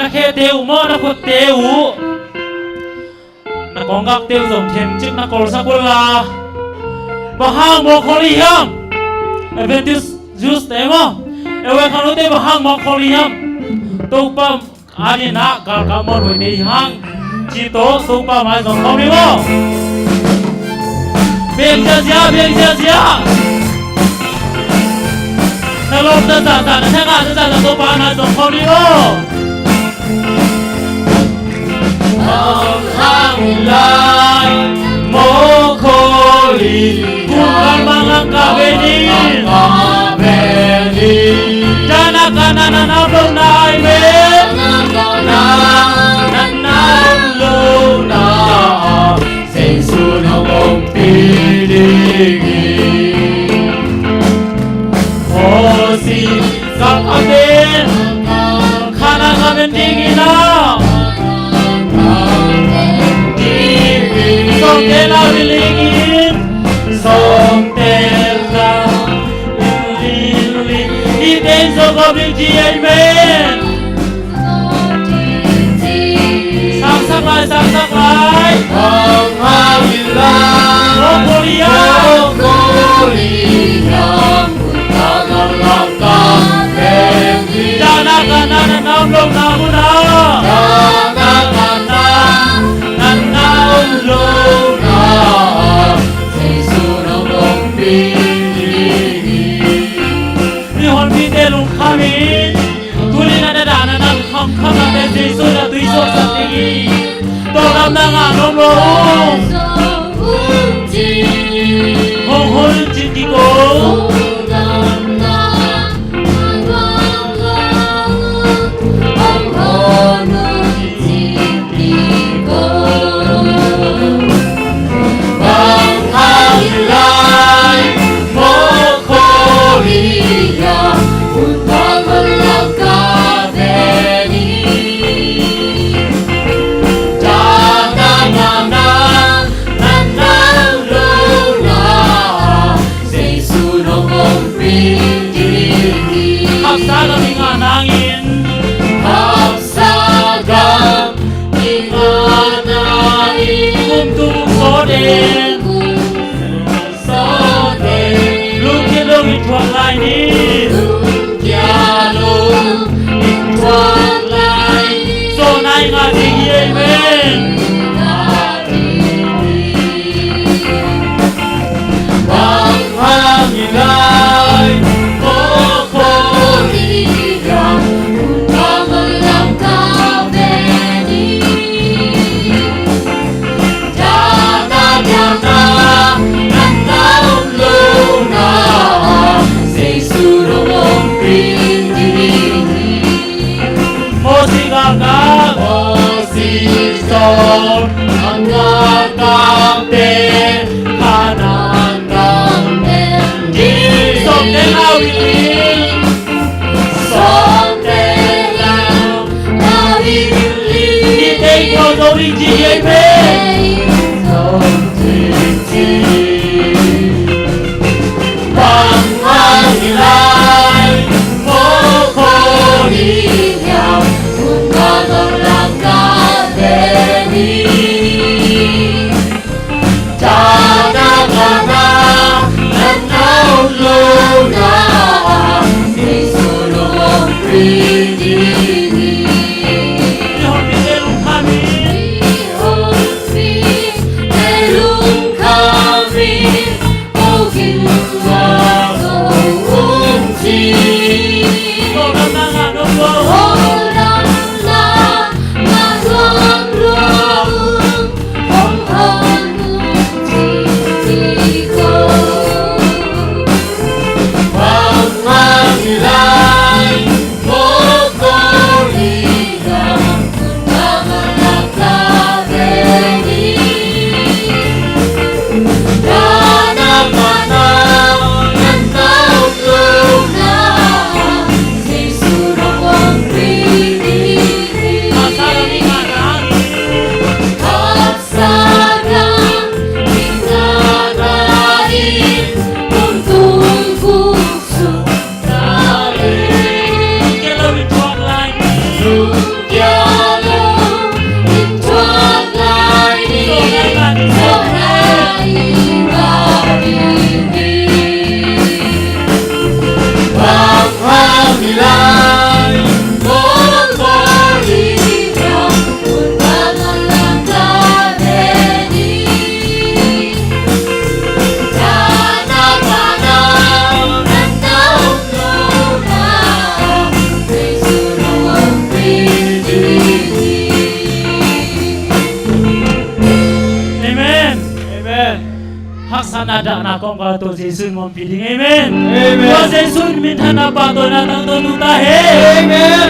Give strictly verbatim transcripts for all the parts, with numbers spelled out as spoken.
Na khete uh maw, na khutte uh, na kawnggakte uh zong themcik na kolsak uh la. Bang hang mawk khol i hiam? Adventist Jews te maw, Ewe Khanute bang hang mawk khol i hiam? Topa adingin ah galkap mawk hoihte i hang ci tawh Topa mai zong khawm i maw. Biak ziazia, biak ziazia. Na lawm na zahzah, na thangah na zahzah Topa mai zong khawm i maw. Bang hang lai mawk khol i, kum kal bang langkah ve ni. Dana kana na na lo na ai ve. Na na lo na. Jesu nong ompih ding hi. Aw si, gam a pen, Khanaan gam en ding hi na. Sawmte na vil ding hi. Sawmte na vil ding hi. I tein sawm gawp ding ci, amen. Sangsak lai, sangsak lai. Hong hau in lai. Hong kol i hiam. Hong kol i hiam. Hong kol i hiam. Dana kana na na om lo na mu na. Dana kana na na om lo na. Jesu nong ompih ding hi. Mihonpite lungkham in. Tuni na na dana na khamkham na te Jesu na tui suaksak ding hi. Tawldamna ngah nuam lo. Hong hon un ci kiko. Bang hang lai mawk khol i hiam, hun bang hong langkah ve ni. Dana ngana na na lo na, Jesu nong ompih ding hi. Hapsa gam i ngah nangin. Hapsa gam i ngah nangin. Kum tung sawt den. Kum tung sawt den. Lungkia lo in thuak lai ni. Lungkia lo in thuak lai ni. Sawt nai ngah ding hi, amen. Bang hang i lai mawk khol i hiam, hun bang hong langkah ve ni. Dana dana na na om lo na, Jesu nong ompih ding hi. Mosi galkap. Mosi sawm galkapte Khanaan gam en ding. Sawmte na vil ding. Sawmte na vil ding. I tein sawm zo ding ci hi ei ve. Sawm zo ding ci. Bang hang i lai mawk khol i hiam, hun bang hong langkah ve ni. Dana ngana na na om lo na, Jesu nong ompih ding hi. I honpite lungkham in. I honpite lungkham in. Na dahna kawngkal tawh Jesu in ompih ding. Amen. Amen. Tua Jesu in minthanna, pahtawina tangtuntu ta hen. Amen.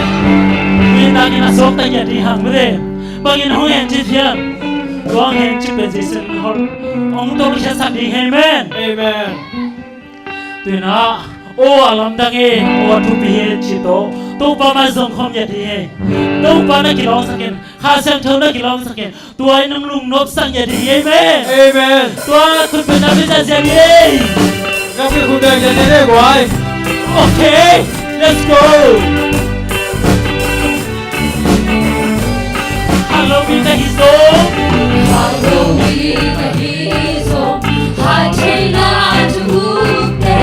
Minthanna suakta ngiat ding hang mite. Bangin hong hen ci thiam. Tua hong hen ci pen Jesu in hong, hong tawh khiatsak ding. Amen. Amen. Tuinah, aw a lamdang e, aw a thupi e ci tawh Topa mai zong khawm ngiat ding hi. Topa na kilawngsak in, Kha Siangtho na kilawngsak in. Tua in nong lungnopsak ngiat ding hi. Amen. Amen. Tua khutbetna pen zia hi. Ka khutbetna pen zia hi, guai. Okay, let's go. Hallo, mi na hi zong. Hallo, mi na hi zong. Hai theina thu gukte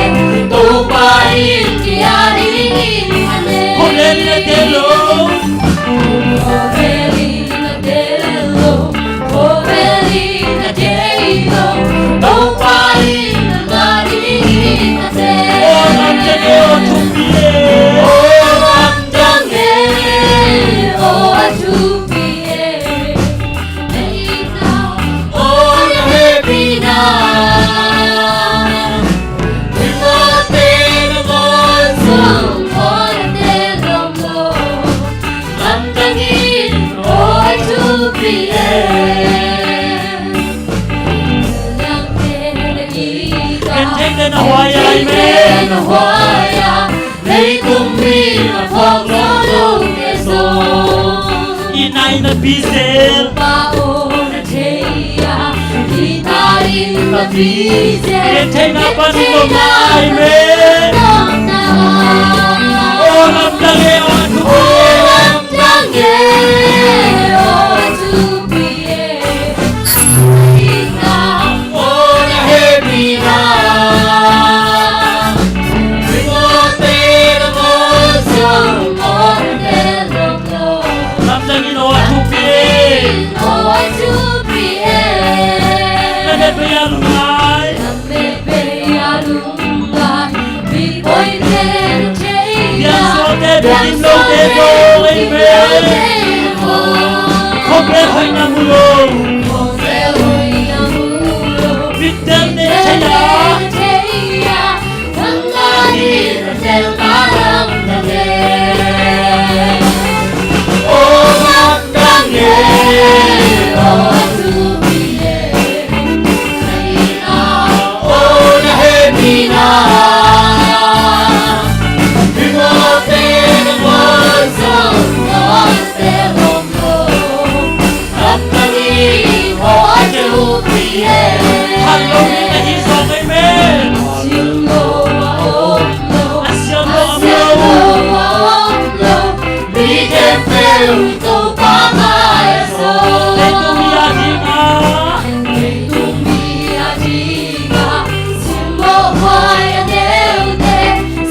Topa in pia ding hi mah le. Khawvel in a tel lo. Khawvel in a tel lo. Khawvel in a tel lo. Topa in a ngah ding hi mah le. Aw lamdang e, aw thupi e. Aw lamdang e, aw thupi e. Leitung mi a phawk zo lote zong. I na i napi zel. Pa aw na thei a, i na i napi zel. Gentheihna pan i tawpna. Amen. Aw lamdang e, aw thupi e. Aw lamdang e, aw thupi e. Biaksuakte biakinn lote zong, amen. Khawvel hoihna mu lo. Khawvel hoihna mu lo. Mittente thei a. Mittente thei a. Nang na hi na tel na lam na le. Aw lamdang e, aw thupi e. Mi khempeuh in Topa mai a sawm. Leitung mi a ding a. Leitung mi a ding a. Simmawh huai a neute.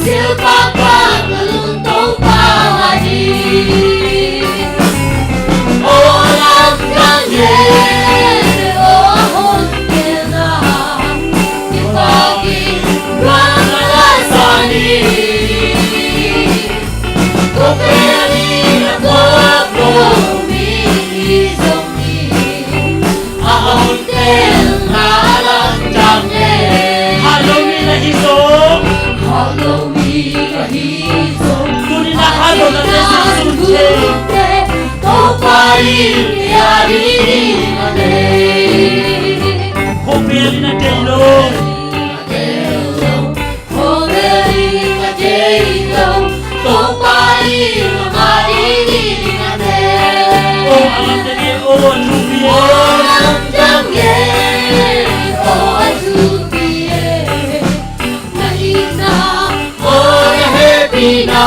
Silpa pan a lum Topa a ding. Aw lamdang e, aw a hontelna. Kipawlin guan a la sa ni. Khawvel in a phawk lo mi zong hi. A hontelna lamdang e. Hallo mi na hi zong. Hallo mi na hi zong. Tuni na hallo na te zong zong te. Topa in pia ding hi mah le. Khawvel in a tel lo. Khawvel in a tel lo, Topa in a ngah ding hi mah le. Aw lamdang e, aw thupi e. Aw lamdang e, aw thupi e. Na itna, aw na hehpihna.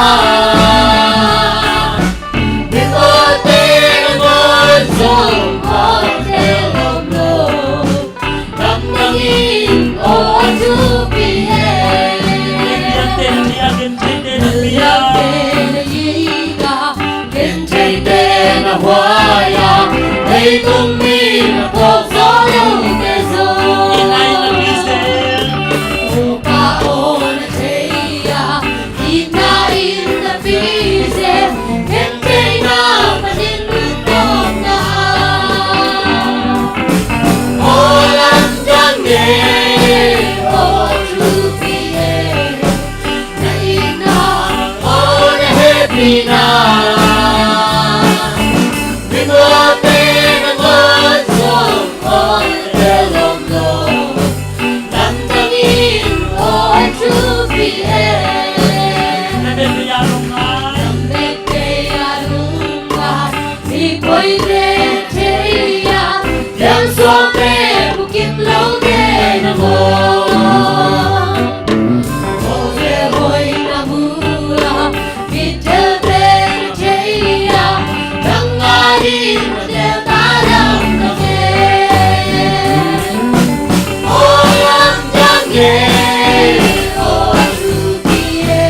Mipawlte'n a ngawn zong, mawlter om lo. Lamdang in aw thupi e. Gentheite'n a it a, gentheite'n a huai a, leitung mi a phawk zo lote zong. Topa aw na thei a, itna in na pia zel, gentheihna panin nuntakna. Aw lamdang e, Poi te thei a, dang suak te bukim lo te na maw. Aw ve hoi na mu a, mi tel te na thei a, dang a ding na tel ta dang na ve. Aw lam dang e, aw tu ki e.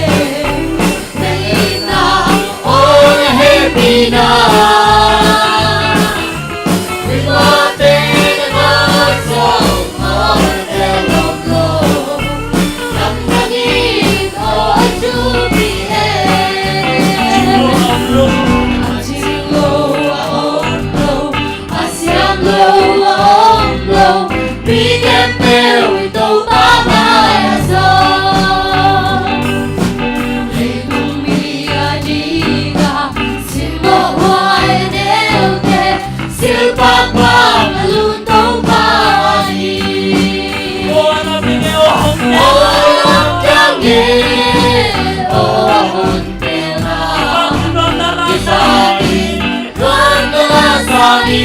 A siam lo a om lo, mi khempeuh i Topa mai a zong. Leitung mi a ding a, simmawh huai a neute, silpakpak a lut Topa hi. Aw lam dang e, aw hong teng, aw lam dang e, aw hong teng a, i pa kum nuam na la sa hi.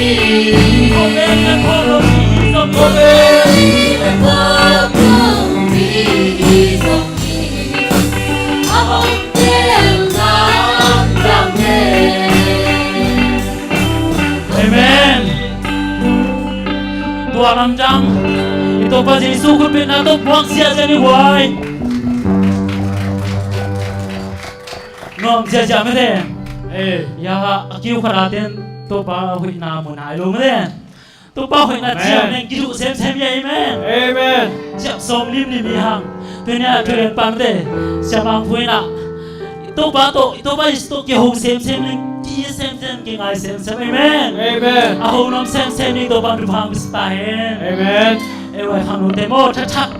Amen. Tua lamdang i Topa Jesu khutbetna tawh buak ziahziah ni huai. Nuam ziahziah mete. Eh. Ya, a kiu khat a ten Topa hoihna mu nai lo mete. Topa hoihna ciang neng kiduh semsem ya, amen. Amen. Ciap sawm limlim i hang. Tuni a thugen pante siamang phuina. Topa tawh, Topa Jesu tawh kihong semsem neng ki semsem, kingai semsem, amen. Amen. A ho nuam semsem ni Topa thupha pia ta hen. Amen. E vai khang nute maw, thathak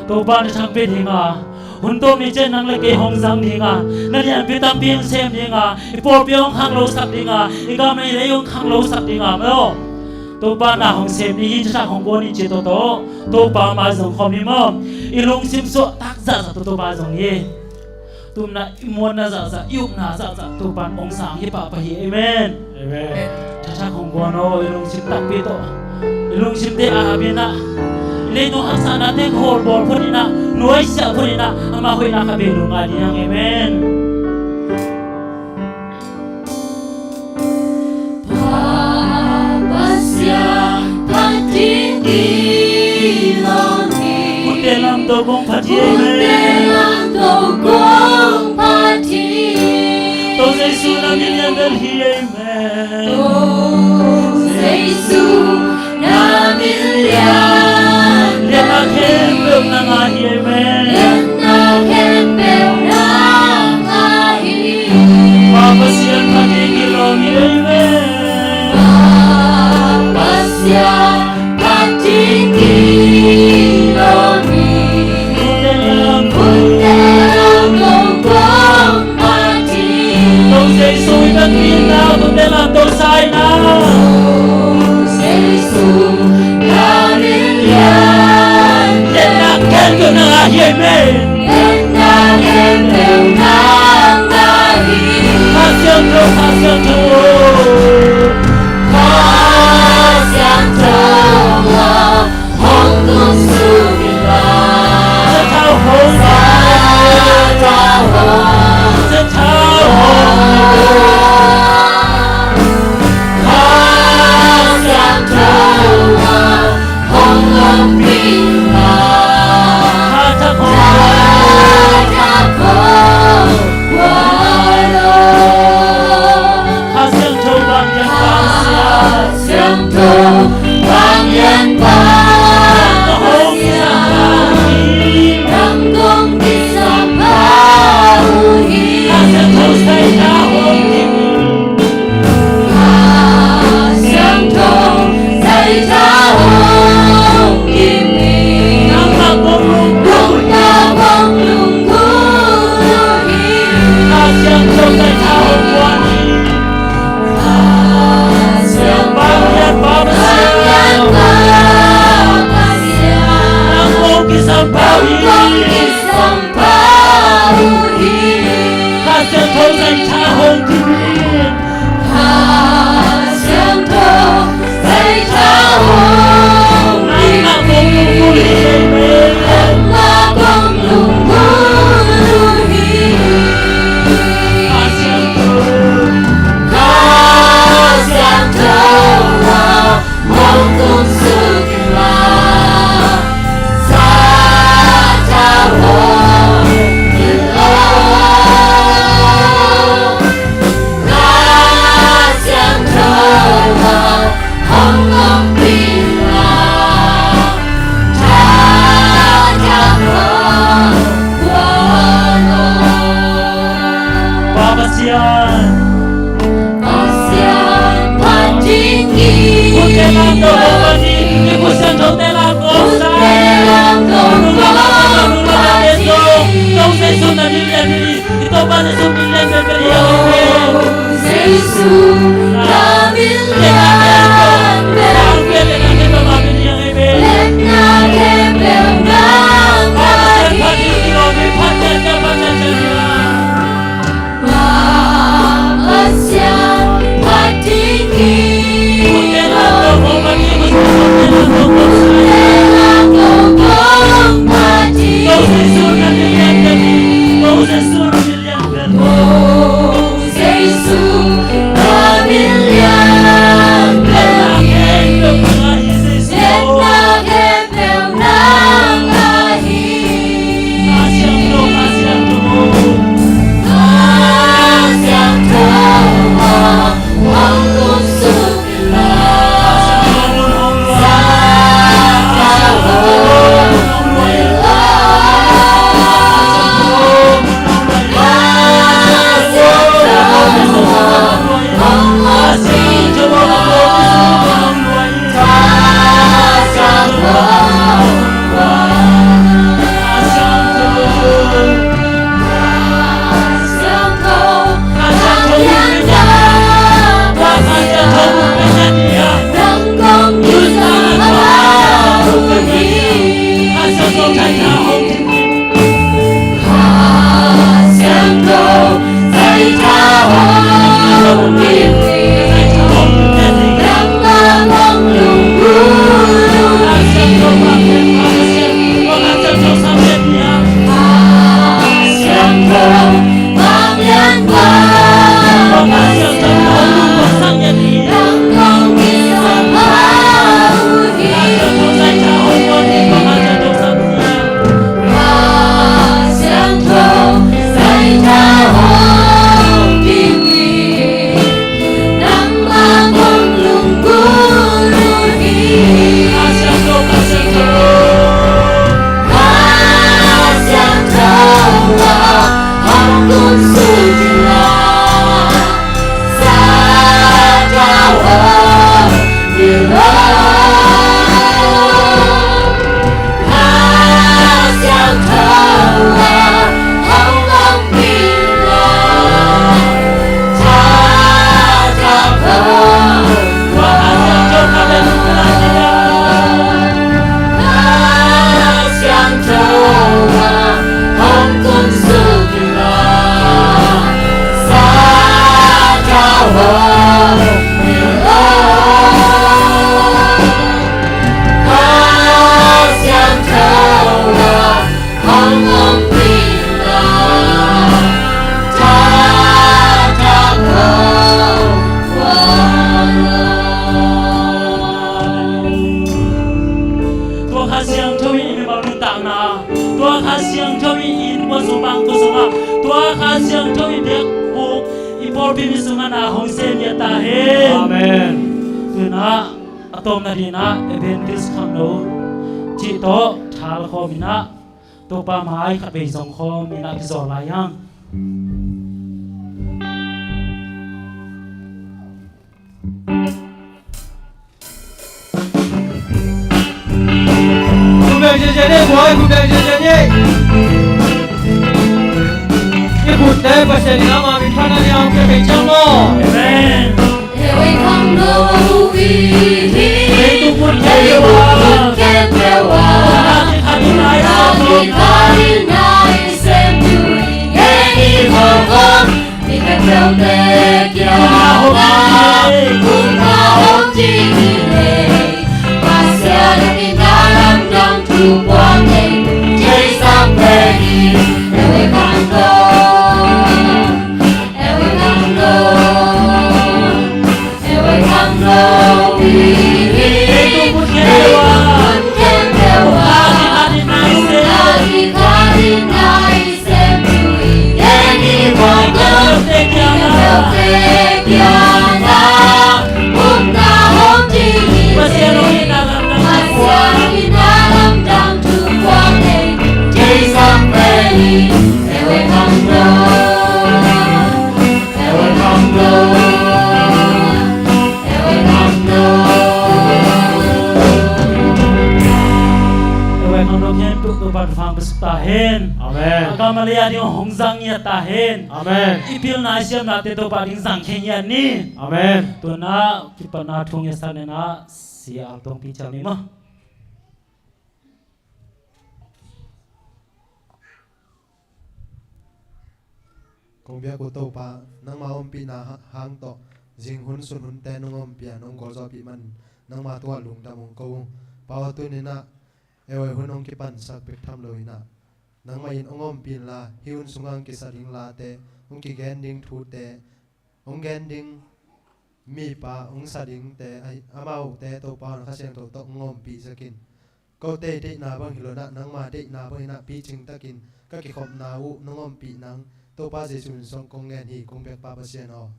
Topa na thangpi ding a, hun tawh mi ciang nang le kei hong zang ding a, na lianpi tampi hong sem ding a, i pawlpi hong khanglosak ding a, i gam i lei hong khanglosak ding a maw. Topa na hong sem ding hi, thathak hong guan ni ci tawh tawh Topa mai zong khawm hi maw. I lungsim suahtak zahzah tawh Topa zong hi. Tumna i muanna zahzah, i upna zahzah Topa in hong sang hi pahpah hi. Amen. Amen. Thathak hong guan aw, i lungsim takpi tawh, i lungsimte a ap in ah, i leitung haksatnate khawl bawl phot in ah, nuaisiah phot in ah, amah hoihna khat vei lungngai ding hang. Amen. Pa Pasian phat ding hi lo hi. Hunte lam tawh kong phat hi. Hunte lam tawh kong phat hi. To Jesu na min lian bel hi. Amen. To Jesu na min lian. Lianna khempeuh nang a hi. Amen. Lianna khempeuh nang a hi. Pa Pasian phat ding hi lo hi. Amen. Pa Pasian phat ding hi lo hi. Hunte lam, hunte lam tawh kong phat hi. To Jesu i takpi in ah, hunte lam tawh sa in ah. To Jesu na min lian. Lianna khempeuh nang a hi. Amen. Lianna khempeuh nang a hi. Kha Siangtho, Kha Siangtho. Kha Siangtho aw, hong tung suk in la. Sathau hong, sathau hong, sathau hong. Kha Siangtho aw, hong ompih in la. Kha Thak hong, Kha Thak hong guan aw. Kha Siangtho vanglianpa, Kha Siangtho vanglianpa, nang kong kisap pha uh hi. Nang kong kisap pha uh hi. Kha Siangtho saitha hong kim in. Kha Siangtho saitha hong kim in. Nangmah kong lungkham, nangmah kong lungkham uh hi. Kha Siangtho saitha hong guan in. Kha Siangtho vanglianpa Pasian, Tua Kha Siangtho in i mimal nuntakna, tua Kha Siangtho in i innkuan sung bangkua sungah, tua Kha Siangtho in biakbuk i pawlpi mi sungah na hong sem ngiat ta hen. Amen. Tuna a tawpna dingin ah Adventist khangno cih tawh thalkhawm in ah Topa mai khatvei zong khawm in ah kizawl lai hang. Khut beng ziahziah ni, buai khut beng ziahziah ni. I khutte Pasian in amah min phatna ding a hong pia pei ciang maw. Amen. Amen. Ading hong zang ngiat ta hen. Amen. I pilna i siamnate Topa ading zang khia ngiat ni. Amen. Tuna kipatna thu ngetsak ni na, Sia Al Tongpi ciang ni maw. Kong biak uh Topa, nangma ompihna ha-, hang tawh zing hun sun hunte nong ompih a nong gualzawhpih man, nangma tungah lungdam hong ko uh. Pa aw, tuni-in ah ei hun hong kipansak bek tham lo-in ah, nangmah in hong ompih inla, hih hun sungah hong kisa ding late, hong kigen ding thute, hong gen ding mipa, hong sa dingte, amaute Topa aw, na Kha Siangtho tawh hong ompih sak in. Kote deihna bang hi lo-in ah, nangma deihna bangin ah picing takin ka kikhopna uh nong ompih nang, Topa Jesuh min suang kong ngen hi, kong biak Pa Pasian aw.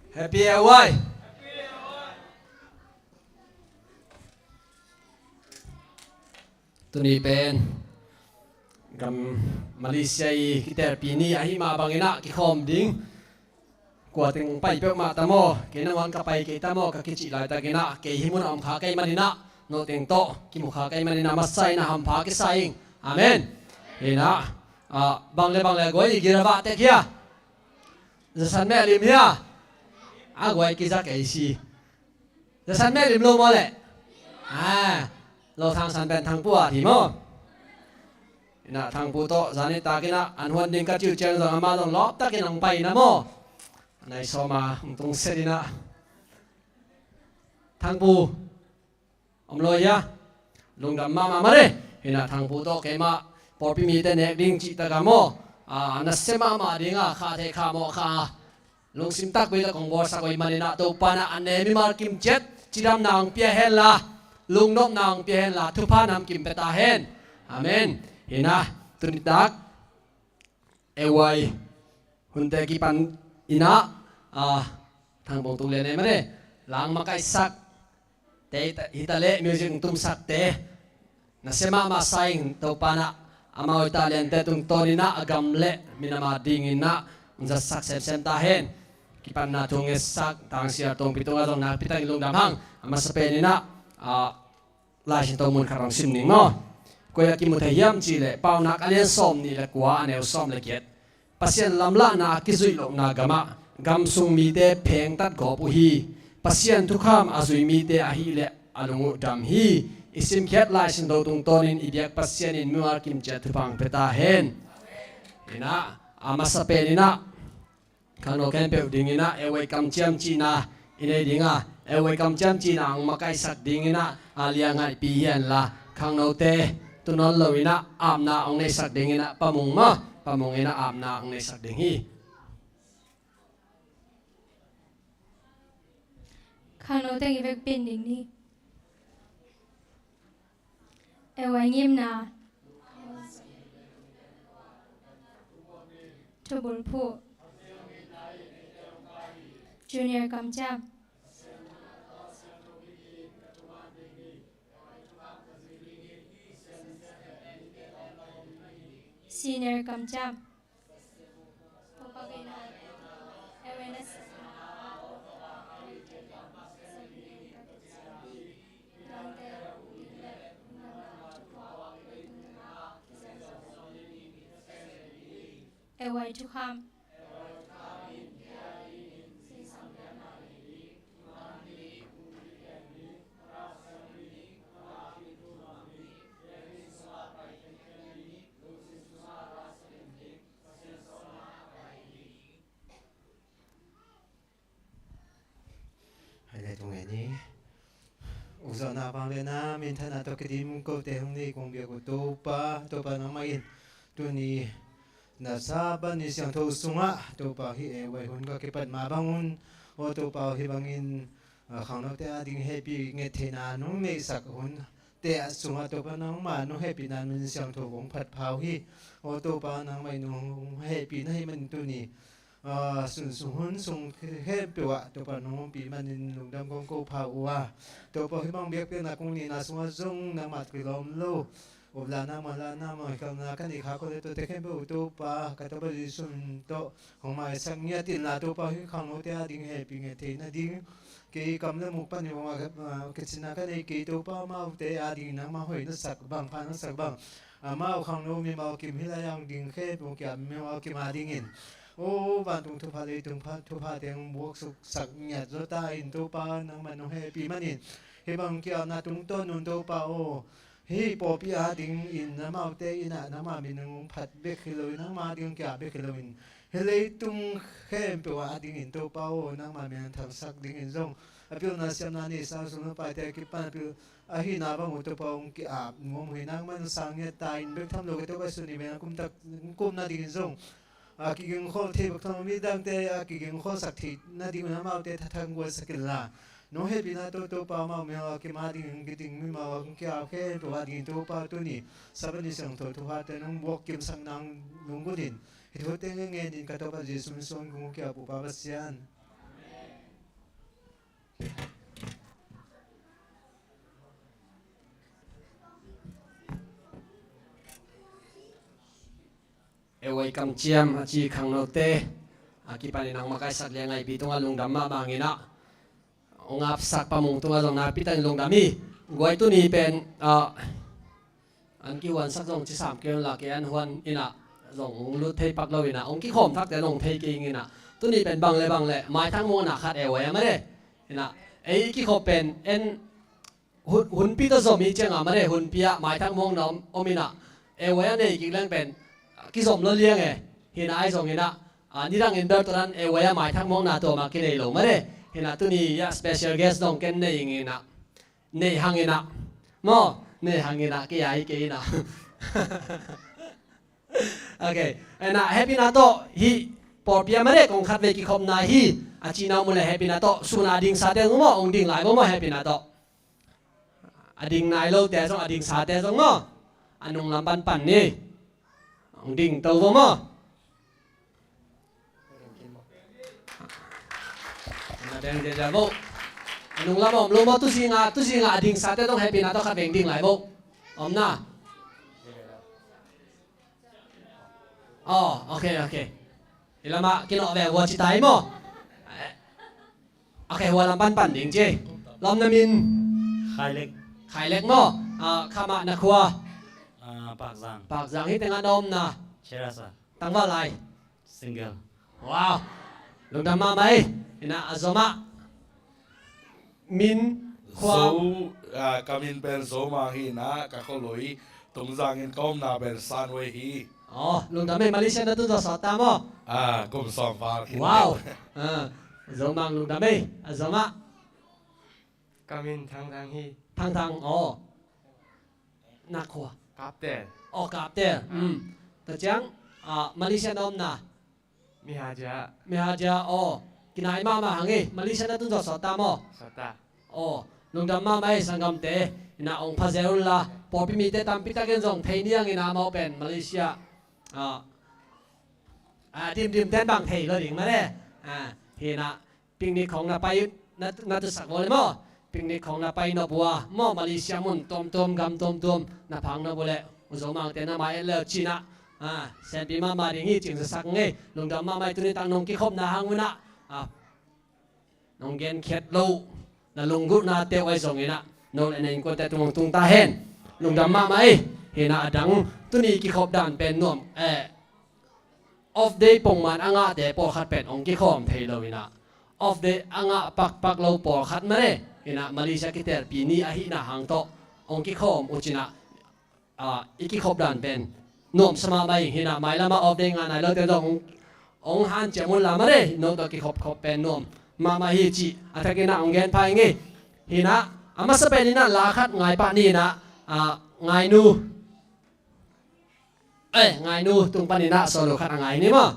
Happy L Y. Tuni pen gam Malaysia i kitelpi ni ahih mah bangin ah kikhawm ding. Kua teng pai peuhmah ta maw, kei nangawn ka pai kei ta maw, ka kicih laitakin ah, kei hih munah om kha kei manin ah, note teng tawh kimu kha kei manin ah, masa in ah hampha kisa ing. Amen. Hi-in ah, ah, bang le bang le guai i gil a vah tek hia. Zasan meh lim hia. A guai kiza kei si. Zasan meh lim lo maw leh. Ah, lo Thang San pen Thang Pu a hi maw. Hi-in ah Thang Pu tawh zani takin ah an huan ding ka cih uh ciang zong amah zong lawp takin hong pai na maw. Nai sawm a hong tung set in ah. Thang Pu om lo hia. Lungdam mahmah mah le. Hi-in ah Thang Pu tawh keimah pawlpi mite nek ding cih tak a maw, ah, nasia mahmah ding a, kha thei kha mawh kha a, lungsim takpi tak hong bawlsak uh ahih manin ah, Topa in ah a ne mimal kim ciat cidamna hong pia hen la, lungnopna hong pia hen la, thupha namkim pia ta hen. Amen. Hi-in ah tuni tak L Y hunte kipan in ah, ah, Thang Bawng Tung Lian e mane, lang makaihsak te hi ta leh, music tumsak te nasia mahmah sa ing. Topa in ah amau i taliante tungtawn in ah a gam le minam a dingin ah hong zatsak semsem ta hen. Kipanna thu ngetsak Thang Sia Tongpi tungah zong nakpi takin lungdam hang. A masa pen in ah, ah, Lai Siangtho mun khat hong sim ning maw. Koi ah kimu thei hiam cih leh, Paunak a lian sawm nih le kua, a neu sawm le giat. Pasian lamlahna a kizuih lohna gamah gam sung mite phengtat gawp uh hi. Pasian thukham a zui mite ahih leh a lung uh dam hi. I simkhiat Lai Siangtho tungtawnin i biak Pasian in mimal kim ciat thupha hong pia ta hen. Hi-in ah, a masa pen in ah, khangno khempeuh dingin ah, ei kamciam cihna i nei ding a, ei kamciam cihna hong makaihsak dingin ah, a liangaihpi hi hen la, khangnote tu nawn lo-in ah, apna hong neihsak dingin ah, Pa Mung maw, Pa Mung in ah apna hong neihsak ding hi. Khangno teng i vekpi-in ding ni. Ei ngimna. Thubulphuh. Junior kamciam. Senior kamciam. Ei thukham. Hai le tung e ni. Ukzawhna, vangliatna, minthanna tawh kidim kote hong nei kong biak uh Topa, Topa nangmah in tuni na Sabbath ni siangtho sungah Topa hih ei hun ka kipat mah bangun, aw Topa hih bangin, ah, khangnote ading hehpih nget theihna nong neihsak hun te sungah Topa nangmah nong hehpihna min siangtho kong phat pha uh hi. Aw Topa nangmah in nong hehpih na hih manin tuni Ah, sun sung hun sung khempeuh ah Topa nong ompih manin lungdam kong ko pha uh a, Topa hih bang biakpiakna kong nihna sungah zong nangmah kilawm lo. Upla nangmah la nangmah khalna ka neih kha khole tuate khempeuh Topa ka Topa Jesu min tawh hong maisak ngiat inla Topa hih khangnote ading hehpih ngiat theihna ding, kei kam le muk panin hong ah, ah, ka cinna ka nei kei Topa amaute ading nangmah hoih na sak bang pha na sak bang, amau khangno mimal kim hih lai ang ding khempeuh kia mimal kim adingin O vantung thupha leitung pha, thupha teng buaksuk sak ngiat zaw ta in Topa nangmah nong hehpih manin hih bang kiamna tungtawn un Topa aw, hih pawlpi adingin amaute in ah nangmah min hong phat bek hi loin nangmah ading kia bek hi loin hih leitung khempeuh ah adingin Topa aw nangmah min hong thangsak dingin zong a pilna siamna nei sang sung na paite a kipan a pil ahihna bang uh Topa hong ki-ap nuam uh hi nangmah nong sang ngiat ta in bek tham lo ka Topa sun i mena kumtak kumna dingin zong a kigingkhol thei bek tham lo midangte a kigingkholsak theih nading un amaute thathang gualsak inla nong hehpihna tawh Topa amau mel a kim adingin kiding mimal a kong kia khempeuh adingin Topa tuni Sabbath ni siangtho thuhate nong buak kimsak nang lunggunin hih thute ngen ngenin ka Topa Jesu min suang kong kia pupa Pasian. Ewai kamciam a ci khangnote a kipanin ang makaisak liang aipi tungah lungdam mahmah inah, ong apsak pamung tungah zong nakpi takin lungdam hi. Guai tuni pen ah, an kihuansak zong cisam kei unla kei an huan inah zong ong lut thei pak lo inah ong kikhawm thakte zong thei kei inah tuni pen bang le bang le maithang muang na khat ewai a mare inah ei kikhawm pen en hun, hunpi tawh zom hi cianga mare hunpi ah maithang muang na om, om inah ewai a nei kik leng pen kizom lo liang e. Hinah ai zong inah ah, nidangin bel tuanan ewai a maithang muang na tuama kinei lo mare hinah tuni ah special guest zong ken nei ing inah nei hang inah maw nei hang inah kei ai kei inah. Ok. Ena hehpihna tawh hih pawlpi a mare kong khatvei kikhopna hi a cihna uh mu le hehpihna tawh suna dingsate zong maw ong ding lai bo maw hehpihna tawh a ding nai lote zong a dingsate zong maw a nunglam panpan ni ong ding to bo maw. Na deng dia dia bo a nunglam om lo maw tuzinga tuzinga a dingsate zong hehpihna tawh khatvei ong ding lai bo. Om na. Oh, ok, ok. Hi lamah kinawh ve hua ci tai maw? Ok, hua lam panpan ding ci. Lam na min? Khailek. Khailek maw? Ah, khamah na khua? Ah, Pakzang. Pakzang hi tengah na omna? Cherasa. Tangval lai? Single. Wow. Lungdam mahmah ei. Inah a zomah min khua. Zo, ah, ka min pen Zomang hi inah ka khualui Tungzangin ka omna pen Sanwei hi. Oh, lungdam ei Malaysia na tun zawh sawt ta maw? Ah, kum sawm val khin. Wow. Ah, Zomang lungdam ei a zomah. Ka min Thangthang hi. Thangthang, aw. Na khua? Kaptel. Aw, Kaptel. Um. Tua ciang ah, Malaysia na omna? Mihaja. Mihaja, aw. Kinai mahmah hang ei. Malaysia na tun zawh sawt ta maw? Sawt ta. Aw. Lungdam mahmah ei sanggamte. Inah ong phazel unla pawlpi mite tampi takin zong thei niang inah amau pen Malaysia ah, ah, dimdim ten bang thei lo ding mare. Ah, hinah picnic khong na pai na, na tutsak bo le maw? Picnic khong na pai nop uh a maw Malaysia mun tuamtuam gam tuamtuam na phang nop uh le U Zo Mangte na mai et le uh cinah ah, senpi mahmah ding hi cing zasak ngei. Lungdam mahmah ei tuni tang nong kikhopna hang unah ah, nong genkhiat lo na lunggulhnate uh ai zong inah no le na innkuante tung hong tung ta hen. Lungdam mahmah ei. Hinah a dang tuni kikhop dan pen nuam eh off day pongman a ngahte pawlkhat pen ong kikhawm thei lo inah off day a ngah pakpak lo pawlkhat mare inah Malaysia kitelpi ni ahihna hang tawh ong kikhawm uh cinah ah, i kikhop dan pen nuamsa mahmah ing hinah mailamah off day ngah nai lote zong ong hanciam unla mare no tawh kikhopkhop pen nuam mahmah hi cih a thakinah ong genpha ing ei. Hinah a masa pen inah la khat ngai pah ni inah ah, ngainu Eh, ngainu tung paninah solo khat a ngai ni maw?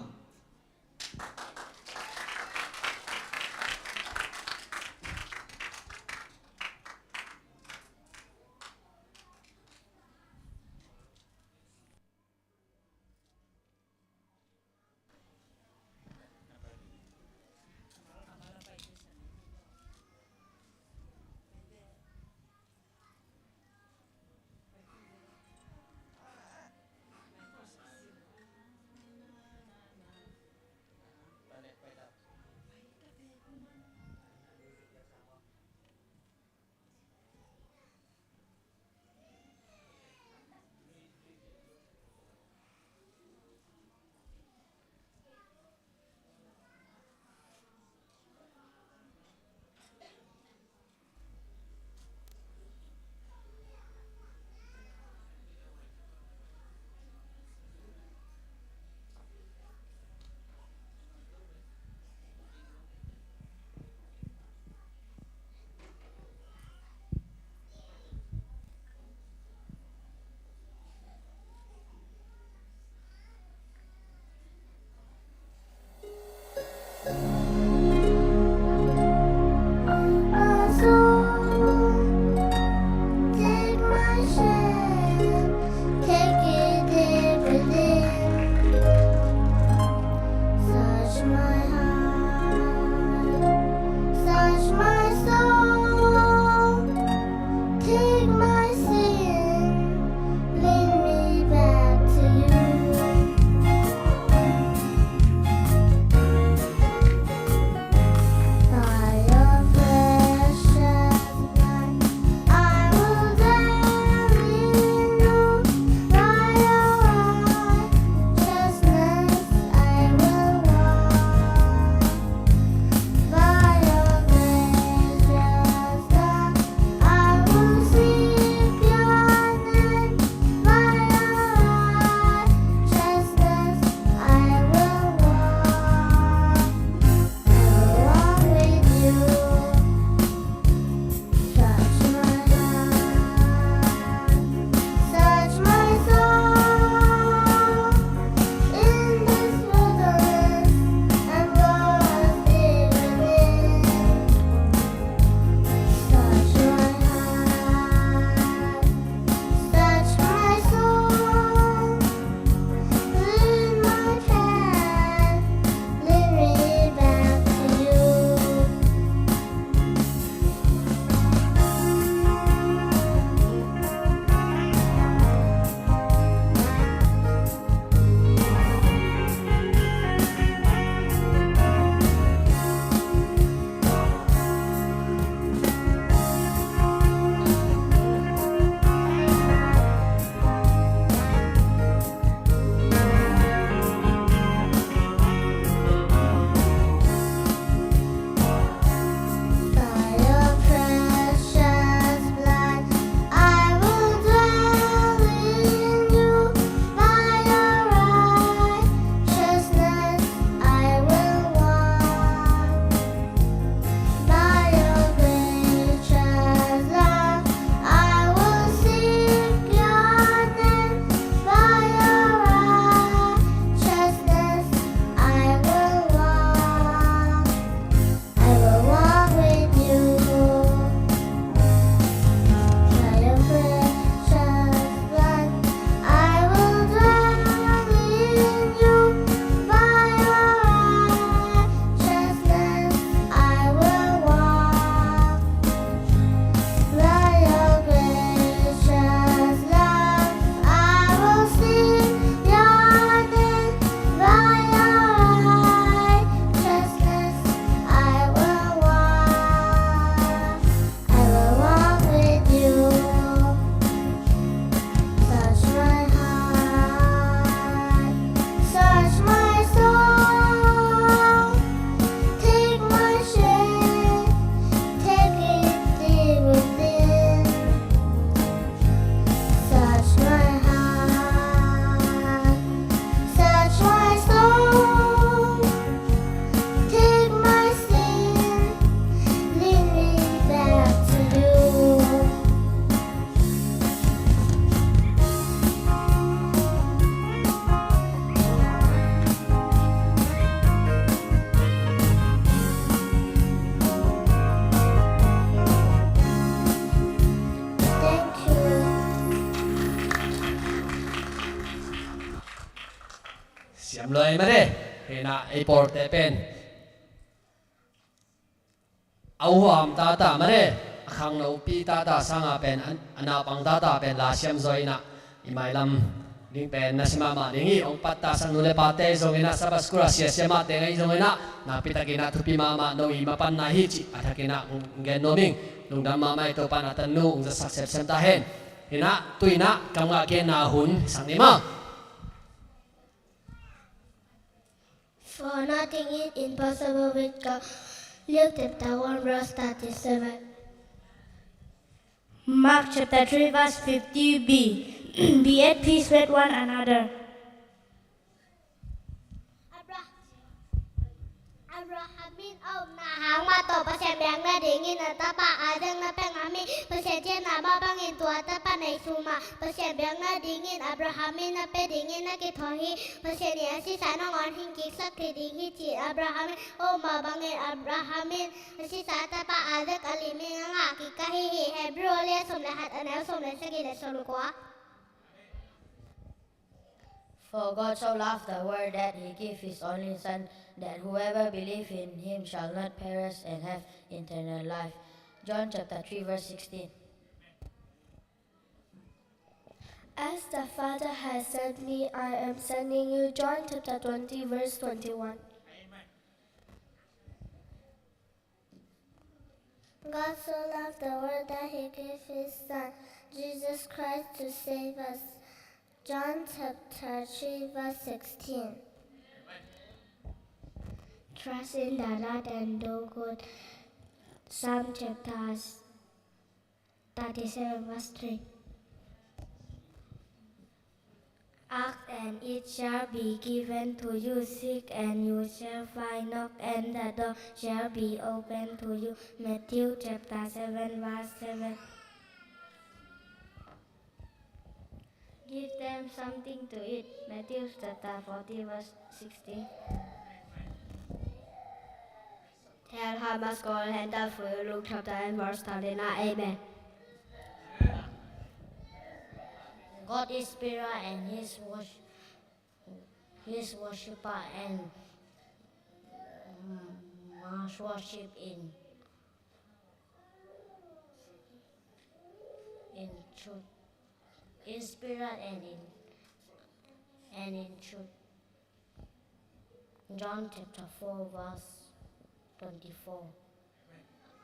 Siam lua ei mate. Hi na, ei pawlte pen a uhuam tata mate, a khangnopi tata sanga pen a, a naupang tata pen la siam zaw hi na, i mailam ding pen na si mahmah ding hi. Hong pattasak nu le pate zong hi na, Sabbath school a siasia mahte ngei zong hi na, nakpi takin a thupi mahmah, no i mapanna hi cih a thakin a hong gen nuam ing. Lungdam mahmah hi. Topa'n a tanu hong zatsak semsem ta hen. Hi na, tu-in a kam ngah genna hun sak ni maw. For nothing is impossible with God. Luke chapter one verse thirty-seven. Mark chapter three verse fifty b. Be at peace with one another. Abraham in a omna hang mah tawh Pasian biakna dingin a tapa Isaac na pia ngam hi. Pasian ciamna mah bangin tua tapa nei sum a Pasian biakna dingin Abraham in a pia dingin a kithawi hi. Pasian in a sisa nangawn hing kiksak thei ding hi ci-in Abraham in a om mah bangin Abraham in a sisa tapa Isaac a limin a ngah kik ahi hi. Hebrew a lian sawm le khat, a neu sawm le sagih le sawm le kua. For God so loved the world that he gave his only Son, that whoever believes in him shall not perish and have eternal life. John chapter three verse sixteen. As the Father has sent me, I am sending you. John chapter twenty verse twenty-one. God so loved the world that he gave his Son, Jesus Christ, to save us. John chapter three verse sixteen. Trust in the Lord and do good. Psalm chapter thirty-seven verse three. Ask and it shall be given to you. Seek and you shall find. Knock and the door shall be opened to you. Matthew chapter seven verse seven. Give them something to eat. Matthew chapter forty verse sixteen. Tell Hamas go and for you. Luke chapter eight verse thirty-nine. Amen. God is spirit and his worship, his worshipper and, mm, must worship in, in truth, in spirit and in, and in truth. John chapter four verse twenty-four.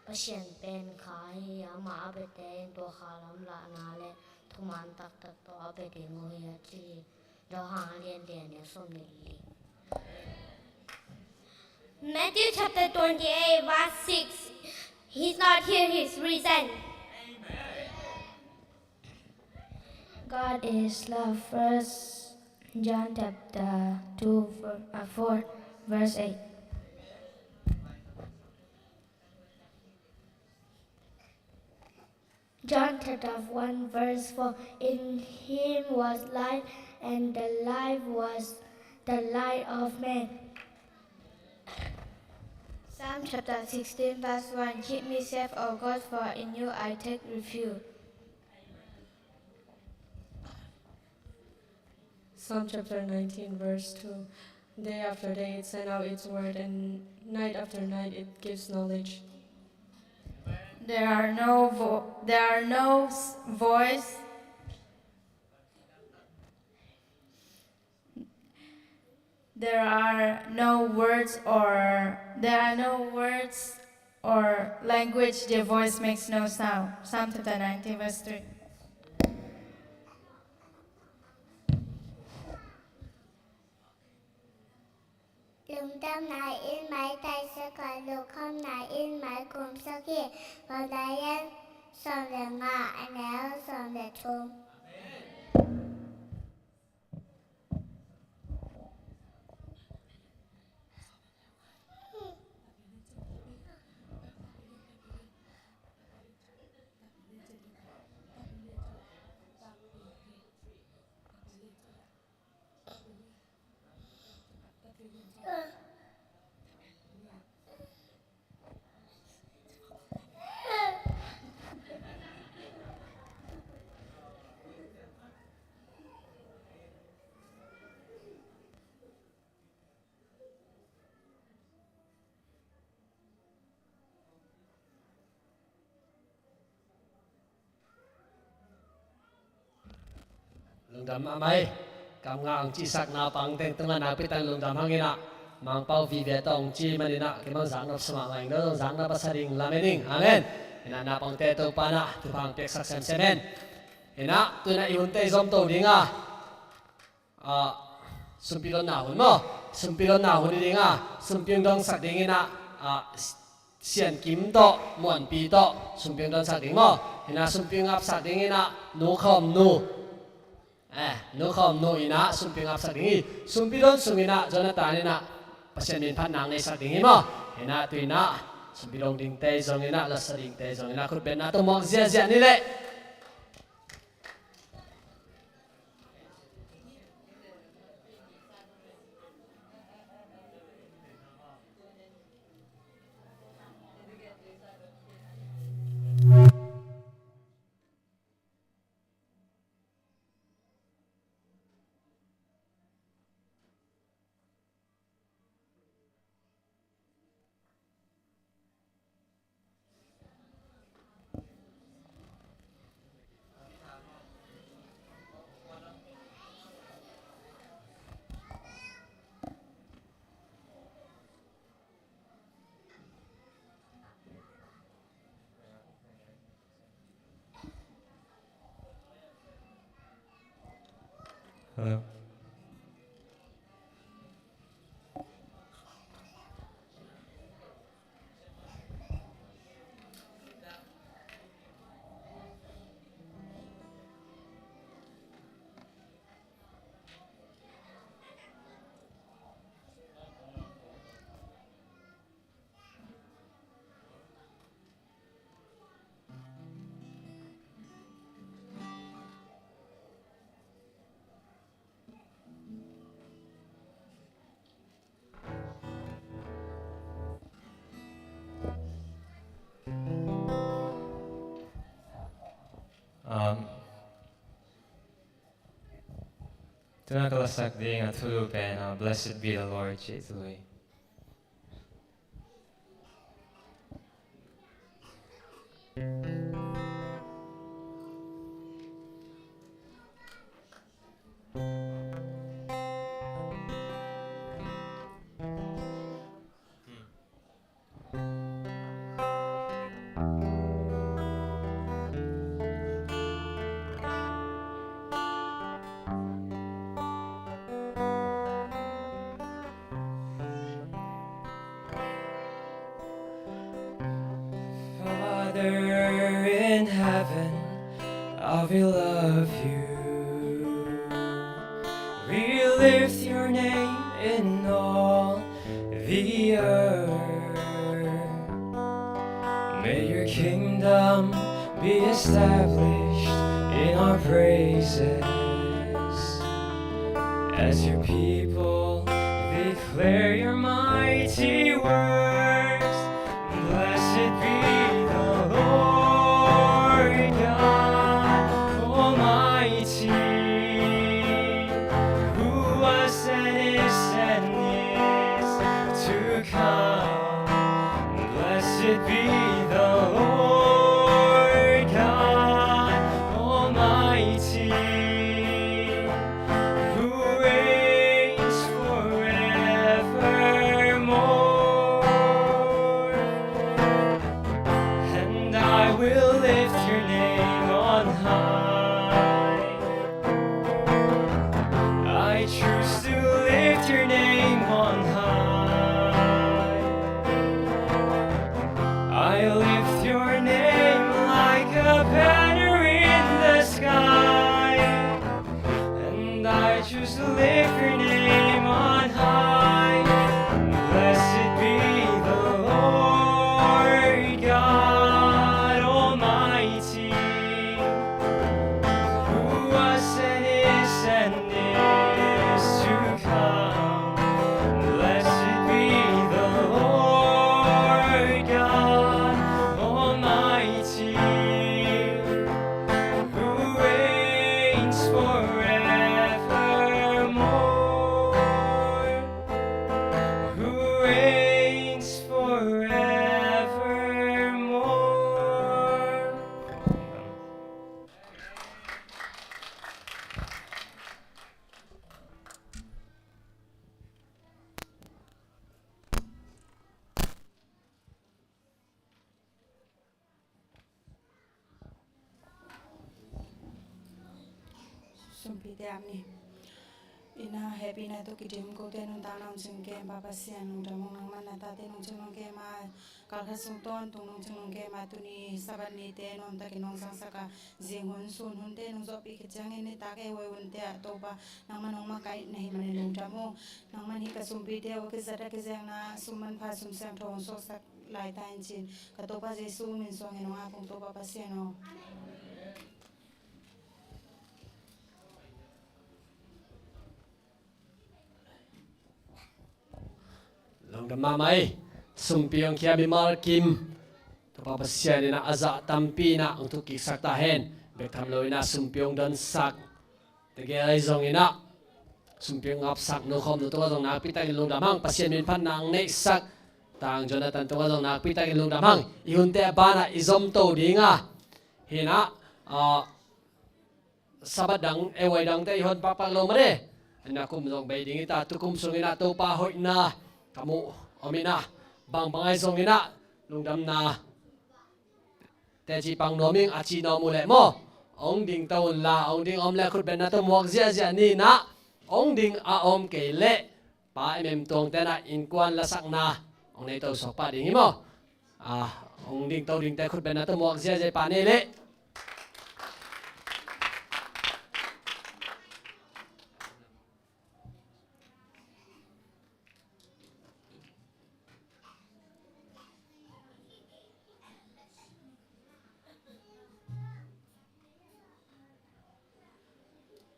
Pasian pen kha hi, amah a biate in tua kha lamlahna le thuman taktak tawh a bia ding uh hi a ci hi. Johan a lian li, a neu sawm le li. Matthew chapter twenty-eight verse six. He's not here, he's risen. God is love. First John chapter two, ver-, uh, four, verse eight. John chapter one, verse four. In him was life, and the life was the light of men. Psalm chapter sixteen, verse one. Keep me safe, O God, for in you I take refuge. Psalm chapter nineteen, verse two. Day after day it sent out its word, and night after night it gives knowledge. There are no vo-, there are no s-, voice, there are no words or, there are no words or language, their voice makes no sound. Psalm chapter nineteen, verse three. Lungdamna in maitai sak a, lungkhamna in maikum sak hi. Rom lai lian sawm le nga, a neu sawm le thum. Lungdam mahmah ei. Kamngah hong cihsak naupang teng tungah nakpi takin lungdam hang in ah, Mangpau vive tawh hong ci manin ah, kei bang zaknop sa mahmah ing, no zong zaknop a sa ding lamen ing. Amen. In ah naupangte Topa in ah thupha hong piaksak semsem hen. In ah tu in ah i hunte i zom to ding a, ah, sumpi donna hun maw? Sumpi donna hun hi ding a, sumpi hong donsak ding in ah, ah, Sian Kim tawh, Muanpi tawh sumpi hong donsak ding maw? In ah sumpi hong apsak ding in ah Nu Khawm Nu, eh, Nu Khawm Nu in ah sumpi hong apsak ding hi. Sumpi don sung in ah Jonathan in ah Pasian min phat nang neisak ding hi maw? In ah tu in ah sumpi dong dingte zong in ah, lasa dingte zong in ah khutbetna tawh muak ziahziah ni leh. Hello. Um, tu-in ka lasak ding a thulu pen, uh, Blessed Be the Lord, ci-in thulu hi. Father in heaven, how we love you. We lift your name in all the earth. May your kingdom be established in our praises as your people declare your mighty works. Blessed be the Lord God Almighty, who was and is and is to come. Blessed be the Lord God Almighty, who reigns forevermore. And I will lift your name on high. I choose to lift your name on high. I lift your name like a banner in the sky. And I choose to lift your name on high. Blessed be the Lord God Almighty, who was and is and is to come. Blessed be the Lord God Almighty, who reigns forevermore. Sumpite ap ni. Ina hehpihna tawh kidim kote nuntakna hong cing kem Pa Pasian, lungdam ung. Nangman na tate nong cing nong kem a, kalkhat sung tawntung nong cing nong kem a, tuni Sabbath nite nuamtakin nong zangsak a, zing hun sun hunte nong zawhpih khit ciangin nitak e huai hunte ah Topa, nangman hong makaih na hih manin lungdam ung. Nangman hih ka sumpite uh a kizat a kizekna sum manpha sum siangtho hong suaksak lai ta in ci-in ka Topa Jesu min suangin hong ap ung Topa Pasian aw. Lungdam mahmah ei. Sumpi hong khia mimal kim Topa Pasian in ah a zah tampi in ah hong thuk kiksak ta hen. Bek tham lo in ah sumpi hong donsak tegel ahi zongin ah, sumpi hong ngapsak nu khawm nu tungah zong nakpi takin lungdam hang. Pasian min phatna hong neihsak Tang Jonathan tungah zong nakpi takin lungdam hang. I hunte a banah i zomto ding a, hi in ah, ah, Sabbath dang e huai dangte i hon pakpak lo mah de. An na kum zong bei ding hi ta, tukum sungin ah Topa hoihna ka muh om in ah, bangbang ahi zongin ah lungdamna teci pang nuam ing, a ci nuam uh leh maw, hong ding to un la, hong ding om leh khutbetna tawh muak ziahziah ni in ah, hong ding a om kei leh Pa M M Tuang te in ah innkuan lasakna hong nei to suak pah ding hi maw. Ah, hong ding to dingte khutbetna tawh muak ziahziah pah ni leh.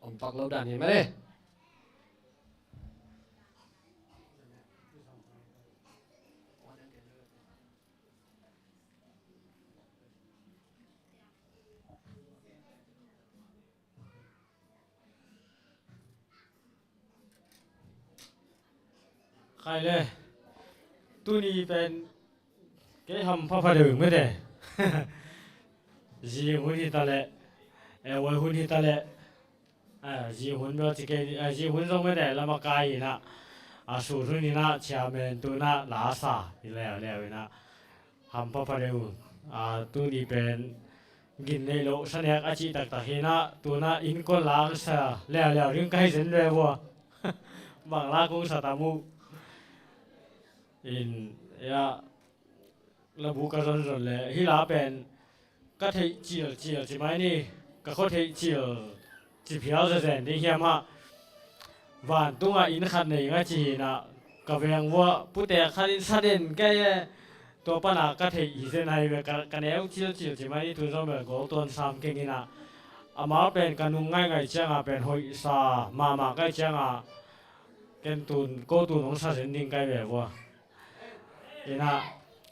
Om pak lo dan hi mah le. Khai le, tuni pen kei hampha pha deuh mete. Zi hun hi ta leh, e, huai hun hi ta leh, a, zi hun bel ci kei, a, zi hun zong mete lama kai in ah, a, sut hun in ah, chairman tu in ah la sa hi leuleu in ah, hampha pha deuh. A, tuni pen gin neih loh sanek a cih taktak hi in ah, tu in ah innkuan la sa leuleu ding ka hi zen ve vua. Bang la kong sa tam uh. In, ya, labu ka zonzon leh hih la pen ka theih cilcil ci mai ni, ka khua theih cil ci phial zezen ding hiam ah. Vantungah inn khat nei ing a ci hi in ah, ka veng vua putek khat in sa den kei e. Tua pan a ka theih hi zen ahi ve, ka, ka neu cilcil ci mai ni, tu zong bel gol tuan sam keng in ah. Amau pen ka nung ngaingai ciangah pen hoih sa mahmah kai ciangah ken tun, ko tun hong sa zen ding kai ve vua. In ah,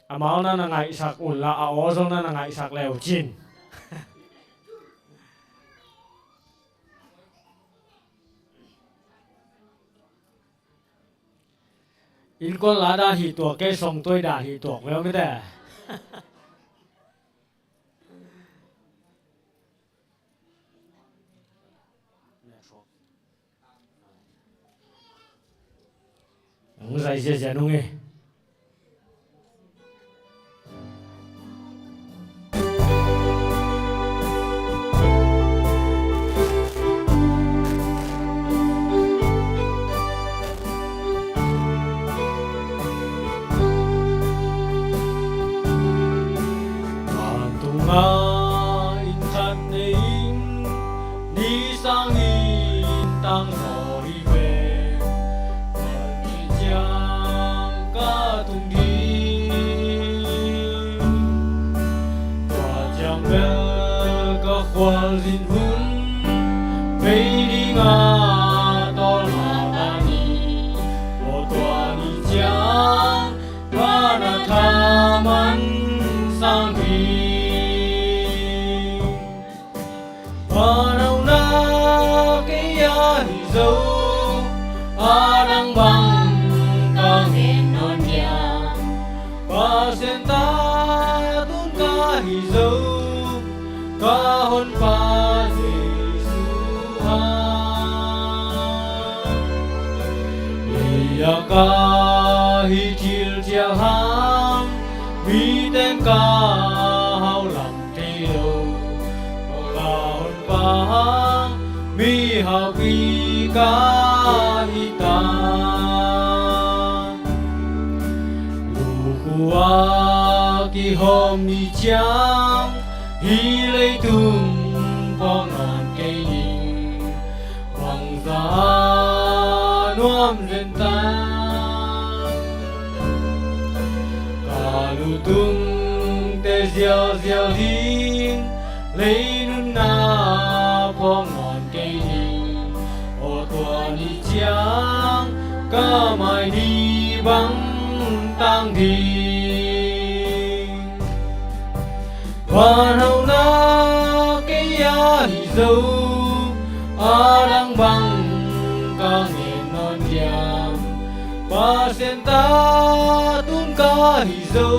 amau na na ngaihsak un la, a aw zong na na ngaihsak leu cin. Innkuan la dan hi tuak kei, songtuai dan hi tuak veu mite. Hong zai ziazia nung hi. Vantungah inn khat nei ing, ni sang in tang zaw hi ve. Khat ni ciang ka tung ding, tua ciang bel ka khualzin hun bei ding a tawlnga ta ni. Aw, tua ni ciang pana thaman sang ding. Panauna kei ahi zo, a dang bang ka ngen nawn diam. Pasian ta tun ka hi zo, ka Honpa Jesu hang. Lei ah ka hi thil cial hang, mi teng ka haulam thei lo. Ka Honpa hang mi Haupi ka hi ta. Lukhua kihawm ni ciang, hih leitung pawng nawn kei ning. Bangza nuam zen ta. Ka lutungte ziauziau ding, lei nunna pawng nawn kei ning. Aw tua ni ciang, ka mai ni bang tang ding. Vanhauhna kei a hi zo, a dang bang ka ngen nawn diam. Pasian ta tun ka hi zo,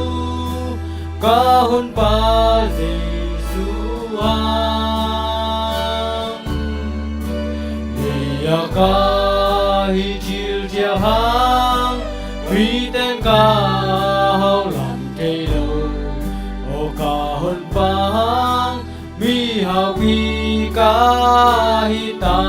ka Honpa Jesu hang. Lei a ka hi thil cial hang, miten ka haulam thei lo. Aw ka Honpa hang, mi haupi ka hi ta.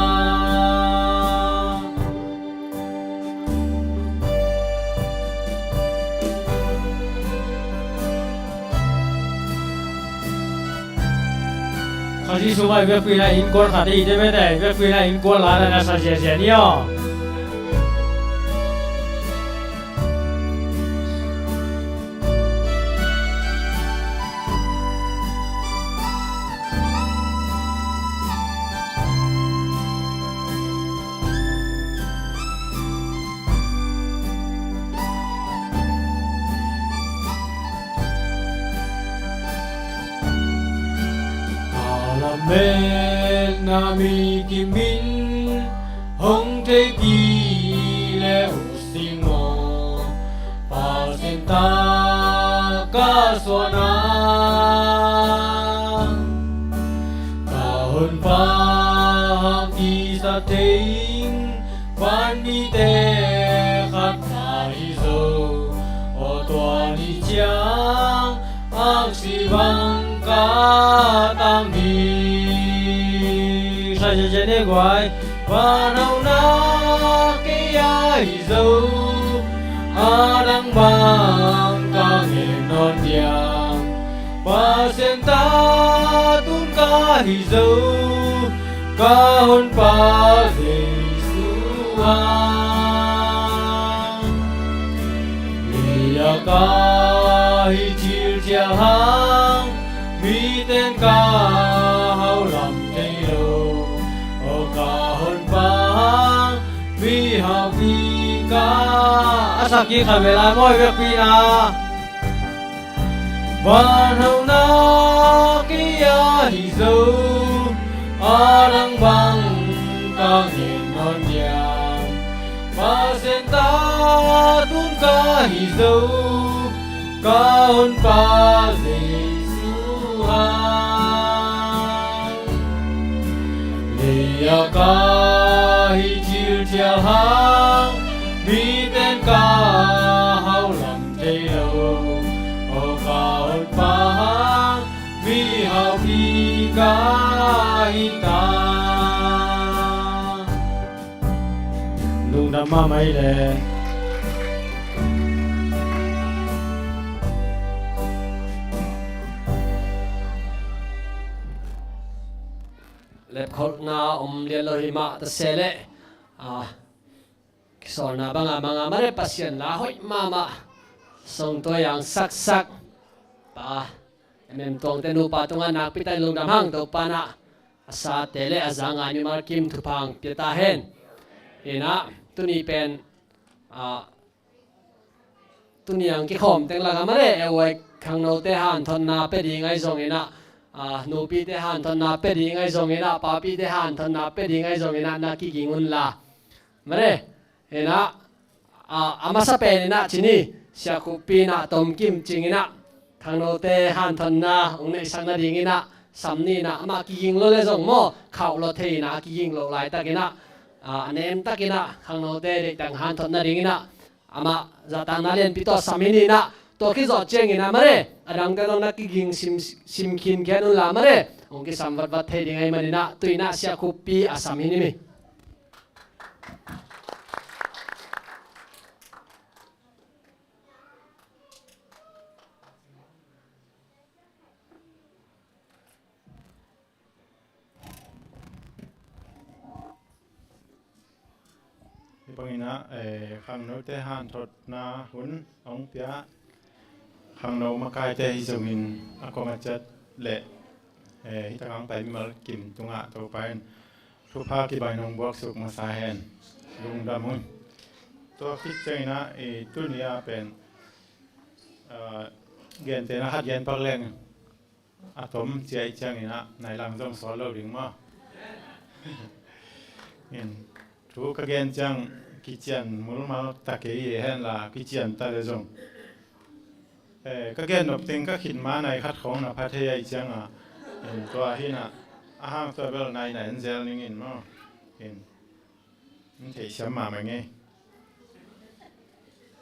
Khazih sungah i vekpi na innkuan khat i te mete, i vekpi na innkuan la na na sa ziazia ni aw. Ka lametna mi kimin hong thei kei leh uh sing maw. Pasian ta ka suan a, ka Honpa hang kisat thei ing, pan mite khat ka hi zo. Aw tua ni ciang, aksi bang ka tang hi. Sa ziazia ni guai. Vanhauhna kei a hi zo, a dang bang ka ngen nawn diam. Pasian ta tun ka hi zo, ka Honpa Jesu hang. Lei a ka hi thil cial hang, miten ka haulam thei lo. Aw ka Honpa hang, mi haupi ka. A sak kik kha ve lai maw i vekpi na. Vanhauhna kei a hi zo, a dang bang ka ngen nawn diam. Pasian ta tun ka hi zo, ka Honpa Jesu hang. Lei a ka hi thil cial hang, miten ka haulam thei lo. Aw ka Honpa hang, mi haupi ka hi ta. Lungdam mahmah i le. Lepkholhna om lian lo hi mah ta se leh, a, kisawlna banga manga mare Pasian la hoih mahmah. Songtua yang saksak pa Emem Tuangte nupa tungah nakpi takin lungdam hang. Topa in a sate le a zanga mimal kim thupha pia ta hen. Inah tuni pen, a, tuni ang kikhawm teng lakah mare euai khangnote hanthotna pia ding ahi zong inah, a, nupite hanthotna pia ding ahi zong inah, papite hanthotna pia ding ahi zong inah na kiging unla. Mare inah, a, a masa pen inah cini siakhuppi inah tomkim cing inah khangnote hanthotna hong neihsak nading inah sam ni inah amah kiging lo le zong maw khauh lo thei inah a kiging lo laitak inah, a, a nemtak inah khangnote deihtak hanthot nading inah amah zahtakna lianpi tawh sam hi ni inah Tua khit zawh ciangin ah mare, a dangte zong na kiging sim, sim khin khia un la mare, hong kisam vatvat thei ding ahih manin ah, tu-in ah Sia Khuppi a sam hi ni mi. Hih bangin ah, eh, khangnote hanthotna hun hong pia, khangno makaite hi zongin a kong a ciat leh, eh, hih tak hong pai mimal kim tungah Topa in thupha kibang hong buaksuk masa hen. Lungdam un. Tua khit ciangin ah, eh, tuni-a pen, ah, gentehna khat gen pak leng, a tom ciah ih ciangin ah nai lang zong sawl lo ding maw? In, thu ka gen ciang kician mulmal ta kei hi hen la, kician ta le zong, eh, ka gen nop teng ka khit ma nai khat khawng na pha thei ahih ciangin ah, in, tua hi-in ah, a hang tua bel nai nai an zel ning in maw? In, in theihsiam mahmah ing ei.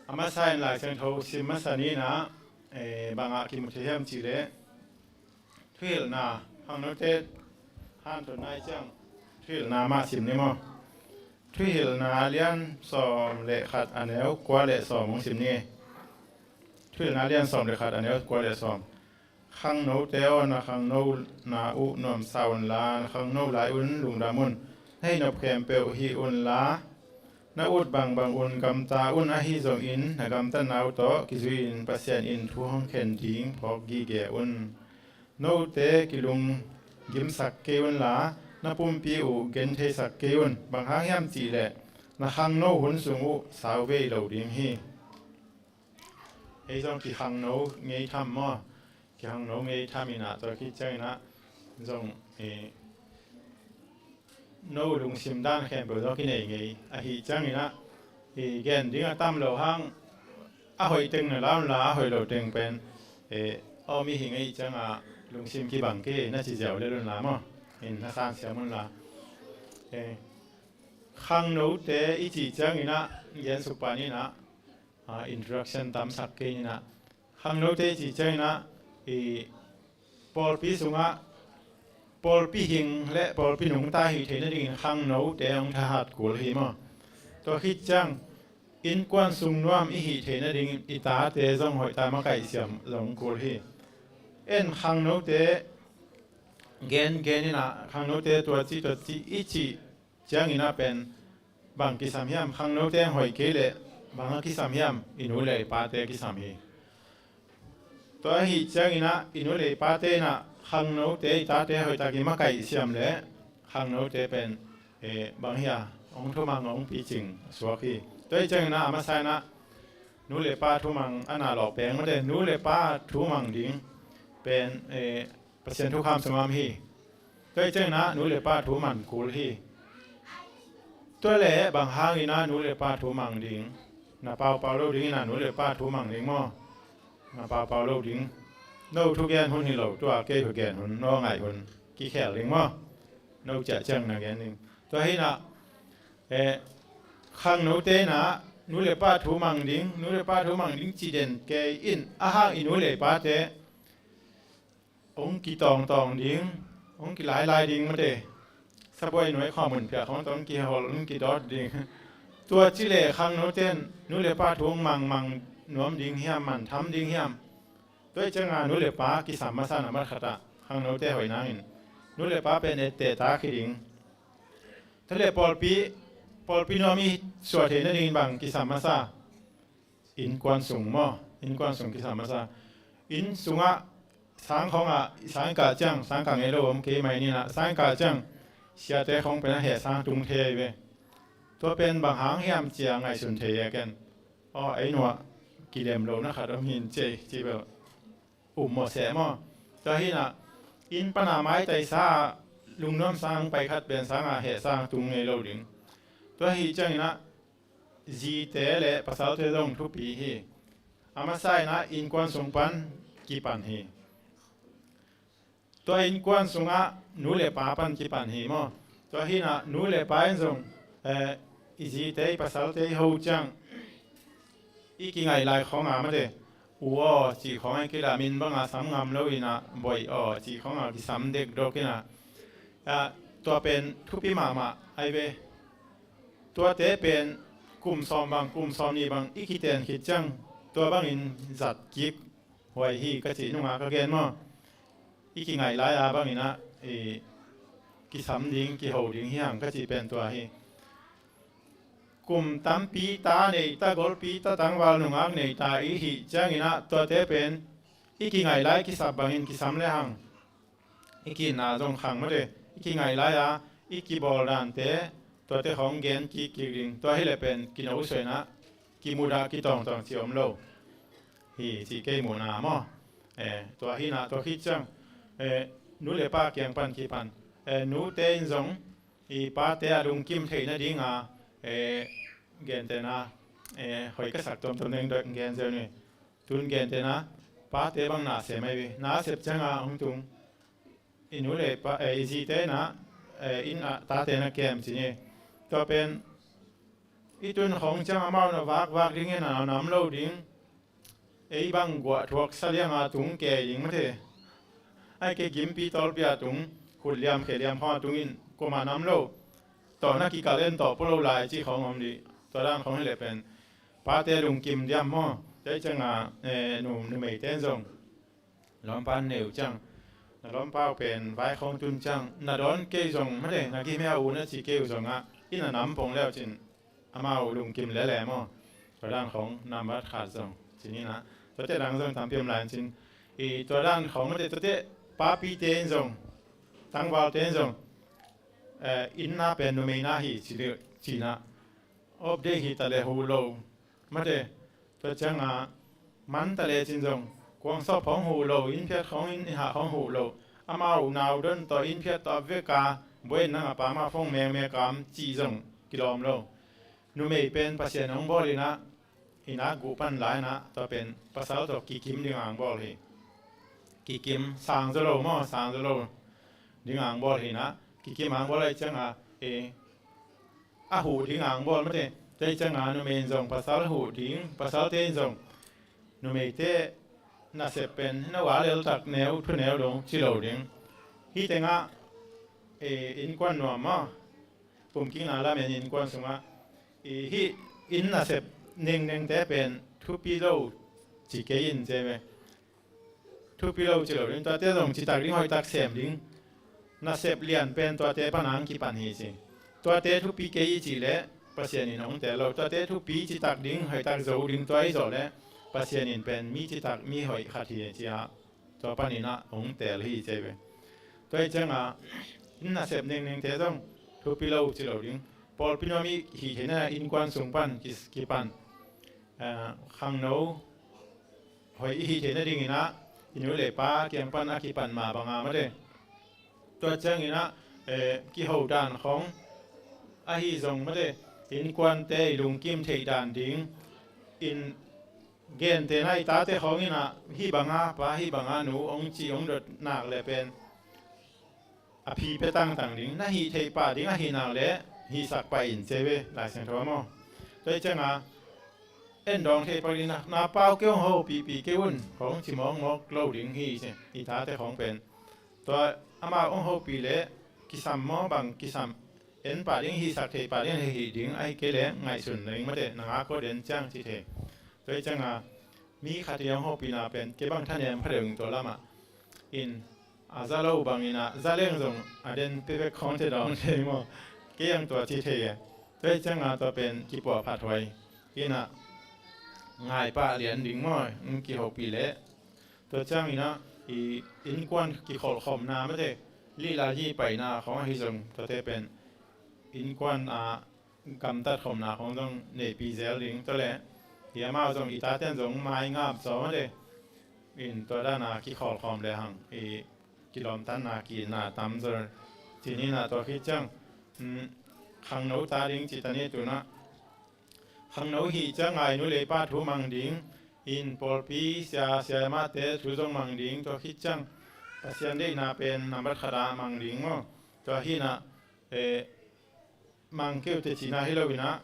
A masa in Lai Siangtho sim masa ni-in ah, eh, bangah kimu thei hiam cih leh, thuhilhna, khangnote hanthotna ih ciang thuhilhna mah sim ni maw? Thuhilhna lian sawm le khat a neu kua le sawm hong sim ni. Thuhilhna lian sawm le khat a neu kua le sawm. Khangnote aw, na khangno na uh nuamsa un la, na khangno lai un lungdam un. Na hih nop khempeuh hih un la, na ut bangbang un gamta un, ahi zongin na gamtatna uh tawh kizui-in Pasian in thu hong khen ding phawk gige un. Note kilunggimsak kei un la, na pumpi uh gentheisak kei un. Bang hang hiam cih leh, na khangno hun sung uh sauvei lo ding hi. Ei zong kikhangno ngei tham maw? Kikhangno ngei tham in ah, tua khit ciangin ah zong, eh, no lungsim dan khempeuh zong kinei ngei. Ahih ciangin ah, eh, gen ding a tam lo hang, a hoih teng na la un la, a hoih lo teng pen, eh, aw, mi hi ngei ciangin ah lungsim kibang kei na ci ziau lel un la maw? In na sansiam un la. Eh, khangnote i cih ciangin ah, gen suk pah ni in ah, ah, introduction tamsak kei ni in ah. Khangnote i cih ciangin ah, i pawlpi sungah pawlpi hing le pawlpi nungta hih theih nadingin khangnote hong thahat kul hi maw? Tua khit ciang innkuan sung nuam i hih theih nadingin i tate zong hoih ta makaihsiam zong kul hi. En khangnote gen gen in ah, khangnote tua ci tua ci i cih ciangin ah pen bang kisam hiam? Khangnote hoih kei leh bang a kisam hiam? I nu le i pate kisam hi. Tua ahih ciangin ah i nu le i pate in ah khangnote, i tate hoih takin makaihsiam leh khangnote pen, eh, bang hi a, hong thumang, hong picing suak hi. Tua ahih ciangin ah a masa in ah nu le pa thumang a na lawh peng mate, nu le pa thumang ding pen, eh, Pasian thukham sungah om hi. Tua ahih ciangin ah nu le pa thu man kul hi. Tua leh bang hangin ah nu le pa thu mang ding? Na paupau lo dingin ah nu le pa thu mang ding maw? Na paupau lo ding. No thugen hun hi lo, tua kei thugen hun, no ngaih hun kikhel ding maw? No ciah ciang na gen ding. Tua hi in ah, eh, khangnote in ah nu le pa thu mang ding, nu le pa thu mang ding ci den kei in, a hang i nu le i pate hong kitawngtawng ding, hong kilailai ding mate. Sabuai nuai khawm hun phiah khawng tawh hong kihol, hong kidawt ding. Tua ci leh khangnote in nu le pa thu hong mangmang nuam ding hiam, man tham ding hiam? Tua ahih ciangin nu le pa kisam masa na mat khat ah, khangnote hoih nangin nu le pa pen etteh ta khin ding. Tua leh pawlpi, pawlpi nuam i suah theih nadingin bang kisam masa? Innkuan sung maw? Innkuan sung kisam masa. Inn sungah sang khawngah, sang kah ciang, sang kah ngei lo om kei mai ni in ah, sang kah ciang siate khawng pen a heh sang tung thei ahi ve. Tua pen bang hang hiam ci a ngaihsun thei e ken. Aw, ei nuah kilem lo na khat om hi in ci, ci bel um mawh seh maw? Tua hi in ah inn pan a maitaisa lungnuam sang pai khat pen sang a heh sang tung ngei lo ding. Tua ahih ciangin ah zite le pasalte zong thupi hi. A masa in ah innkuan sung pan kipan hi. Tua innkuan sungah nu le pa pan kipan hi maw? Tua hi in ah nu le pa in zong, eh, i zite, i pasalte i ho ciang i kingaih lai khawng a mate, u aw cih khawng a kila min banga sam ngam lo inah, boih aw cih khawng a kisam dekdok inah, ah, tua pen thupi mahmah ai ve. Tuate pen kum sawm bang, kum sawm nih bang i kiten khit ciang tua bangin zat kik huai hi ka cih nungah ka gen maw? I kingaih lai-a banginah i kisam ding, kiho ding hi hang ka cih pen tua hi. Kum tampi ta nei ta, golpi ta, tangval nungak nei ta i hih cianginah tuate pen i kingaih lai kisap bangin kisam le hang. I kinna zong khang mate, i kingaih lai-a i kibawl dante, tuate khawng gen kik kik ding. Tua hileh pen kino suainah kimudah kitawngtawng ci om lo hi ci kei muhna maw? Eh, tua hinah tua khit ciang, eh, nu le pa kiang pan kipan, eh, nute in zong i pate a lungkim theih nadinga, eh, gentena, eh, hoi ka sak tuamtuam deng gen zeu ni. Tun gentena pate bang na sem ai ve. Na sep cianga hong tung i nu le pa, eh, i zite na, eh, inn ah tate na kem ci ni. Tua pen i tun khawng ciang amau na vakvak ding in a nam lo ding. Ei bang guah thuak salianga tung kei ding mate. Ai kei gimpi tawlpi a tung, khut liam khe liam khawng a tung in kuama nam lo. Tawh na kikal en tawh pua lo lai ci khawng om dih. Tua dan khawng hileh pen pate lungkim diam maw? Tua hi cianga, eh, nu, numeite in zong lawmpa neu ciang, na lawmpa uh pen vai khawng tun ciang na dawn kei zong mate, na gimhia u na ci kei uh zongah i na nam pong leu cin amau lungkim lele maw? Tua dan khawng nambat khat zong cin inah, tuate dang zong tampi om lai cin. I tua dan khawng mate, tuate papite in zong, tangvalte in zong, eh, inna pen numeina hi ci dih cinah, update hi ta le huh lo mate. Tua cianga man ta le cin zong kuangsawp hong huh lo, innphiat khawng, inn hah hong huh lo. Amau nau don tawh innphiat tawh veka buai nang a pama fong mengmekam cih zong kilawm lo. Numei pen Pasian hong bawl inah, inah guh pan lai inah, tua pen pasal tawh kikim ding ang bawl hi. Kikim sang zaw lo maw, sang zaw lo ding ang bawl hi inah, kikim ang bawl ai cianga, eh, a huh ding ang bawl mate. Tei cianga numei in zong pasal huh ding, pasalte in zong numeite nasep pen na ua leltak neu thu neu dong ci lo ding. Hi tengah, eh, innkuan nuam maw? Pumkikna lamen innkuan sungah i hih inn nasep nengnengte pen thupi lo ci kei in ci ve. Thupi lo ci lo ding, tuate zong citak ding, hoihtak sem ding. Nasep lian pen tuate pan ang kipan hi ci. Tuate thupi kei i cih leh Pasian in hong tel lo. Tuate thupi citak ding, hoihtak zo ding, tua i zawh leh Pasian in pen mi citak, mi hoih khat hi ci a, tua paninah hong tel hi ci ve. Tua hi cianga inn nasep nengnengte zong thupi lo ci lo ding. Pawlpi nuam i hih theihna innkuan sung pan ki, kipan, eh, khangno hoih i hih theih nadinginah i nu le pa kiang pan a kipan ma banga mate. Tua cianginah, eh, kiho dan khawng ahi zong mate, innkuante i lungkim theih dan ding in, gentena i tate khawng inah hih banga pa, hih banga nu hong ci hong dot nak le pen a phi pia tangtang ding, na hih theih pah ding ahih nak leh hihsak pah in ci ve Lai Siangtho maw? Tua hi cianga en dawng theih pah ding, na, na pau kei hong hopihpih kei un khawng ci mawkmawk lo ding hi ci. I tate khawng pen tua amau hong hopih leh kisam maw, bang kisam, en pah ding, hihsak theih pah ding, hih ding ahi kei leh ngaihsun ding mate, na ngak kua den ciang ci thei. Tua hi cianga mi khat i hong hopihna pen kei bang thanem pha deuh ing tua lamah in, a za lo banginah za leng zong a den pia vek khawng te dawng thei maw? Kei ang tua ci thei e. Tua hi cianga tua pen kipuah phat huai inah ngai pah lian ding maw, in kihopih leh. Tua cianginah i innkuan kikholhkhawmna mate, lihlal hi paina khawng ahi zong tuate pen innkuan a gamtat khawmna khawng zong neihpih zel ding. Tua leh hi amau zong i taten zong maingap zaw mate in tua dana kikhawlkhawm le hang i kilawmtanna ki-itna tam zaw. Cininah tua khit ciang, um, khangno ta ding ci ta ni tunah. Khangno hih cianga i nu le i pa thu mang ding in pawlpi sia, sia mahte thu zong mang ding. Tua khit ciang Pasian deihna pen nambat khata mang ding maw? Tua hinah, eh, mang keu teh cihna hi loinah,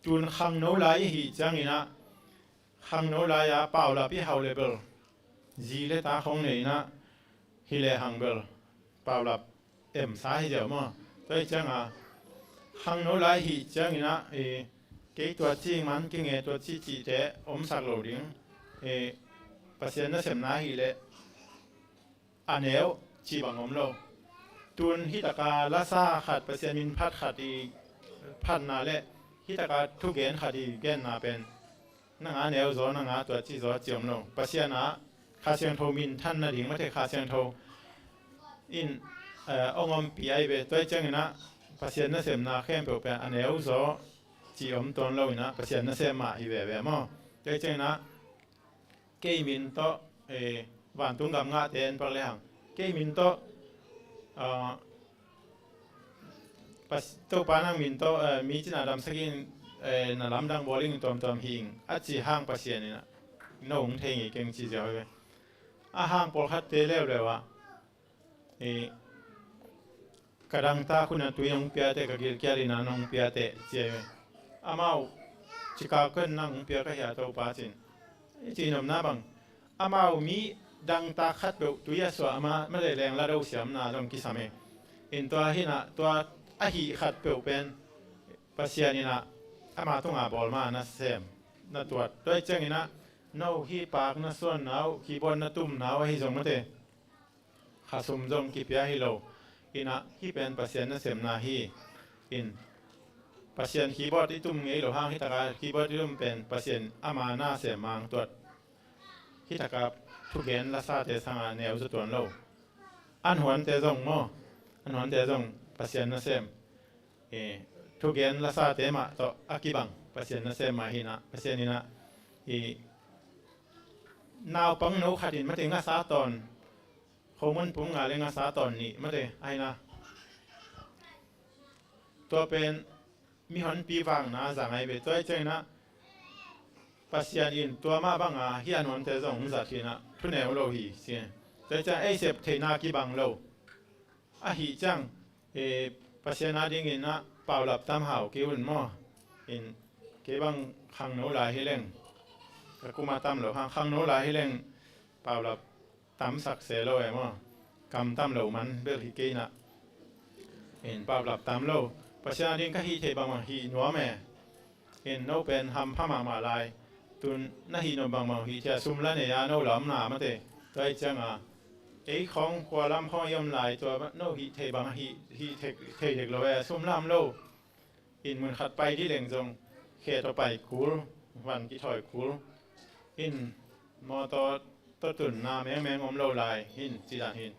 tun khangno lai i hih cianginah Khangno lai-a paulap i hau le bel, zi le ta khong nei inah, hi le hang bel paulap emsa hi ziau maw? Tua hi cianga khangno lai hi cianginah, kei tua ci man kei nge tua ci cihte omsak lo ding. Pasian nasemna hi le a neu cih bang om lo. Tun hitaka lasa khat, Pasian min phat khat i phatna le hitaka thugen khat i genna pen nanga neu zaw, nanga tua ci zaw ci om lo. Pasian ah Kha Siangtho min than nading mate, Kha Siangtho in ong ompih ahi ve. Tua hi cianginah Pasian nasemna khempeuh pen a neu zaw ci om tuan lo inah Pasian nasem mah hi veve maw? Tua hi cianginah kei min tawh vantung gam ngahte en pak lehang, kei min tawh Topa nang min tawh mi cina damsak in, na lamdang bawl ing, tuamtuam hi ing a ci hang Pasian inah no hong thei ngei keng ci ziau hi ve. A hang pawlkhatte leuleu ah ka dangtak hunah tui nong piate, ka gilkial inah nong piate ci ahi ve. Amau cika ken nang hong pia ka hia Topa cin i ci nopna bang, amau mi dangtak khatpeuh tui a suah ama mate leng la do siamna zong kisam e. In tua hinah tua ahi khatpeuh pen Pasian inah ama tunga bawl ma nasem na tuat. Tua hi cianginah no hi pak na suanna uh, keyboard na tumna uh ahi zong mate, khasum zong kipia hi lo. Inah hih pen Pasian nasemna hi. In Pasian keyboard i tum ngei lo hang hitaka keyboard i tum pen Pasian ama nasem mang tuat. Hitaka thugen lasate sanga neu zaw tuan lo. An huante zong maw, an huante zong Pasian nasem, thugen lasate mah tawh a kibang Pasian nasem mah hinah, Pasian inah naupang no khat in mate ngasa tawn, khomun pum nga le ngasa tawn nih mate ahi na. Tua pen mihonpi vakna zang ahi ve. Tua hi cianginah Pasian in tua mah banga hih a nuamte zong hong zat hinah thuneu lo hi ci. Tua hi ciang ei sep theihna kibang lo. Ahi ciang Pasian adinginah paulap tam hau kei un maw? In kei bang khangno lai hi leng, ka kuma tam lo hang, khangno lai hi leng paulap tamsak se lo e maw? Kam tam lo man bel hi kei inah. In paulap tam lo. Pasian ading ka hih theih bangbang hih nuam e. In no pen hampha mahmah lai. Tun na hih nop bangbang hih thei a, sum la nei a no la omna mate. Tua hi cianga ei khawng khua lam khawng i om lai, tua no hih theih bang hih, hih thei, thei dek lo e, sum la om lo. In mun khat pai dih leng zong khe tawh pai kul, van kithawi kul. In mawtaw tawh tunna mengmeng om lo lai hin ci dan hin.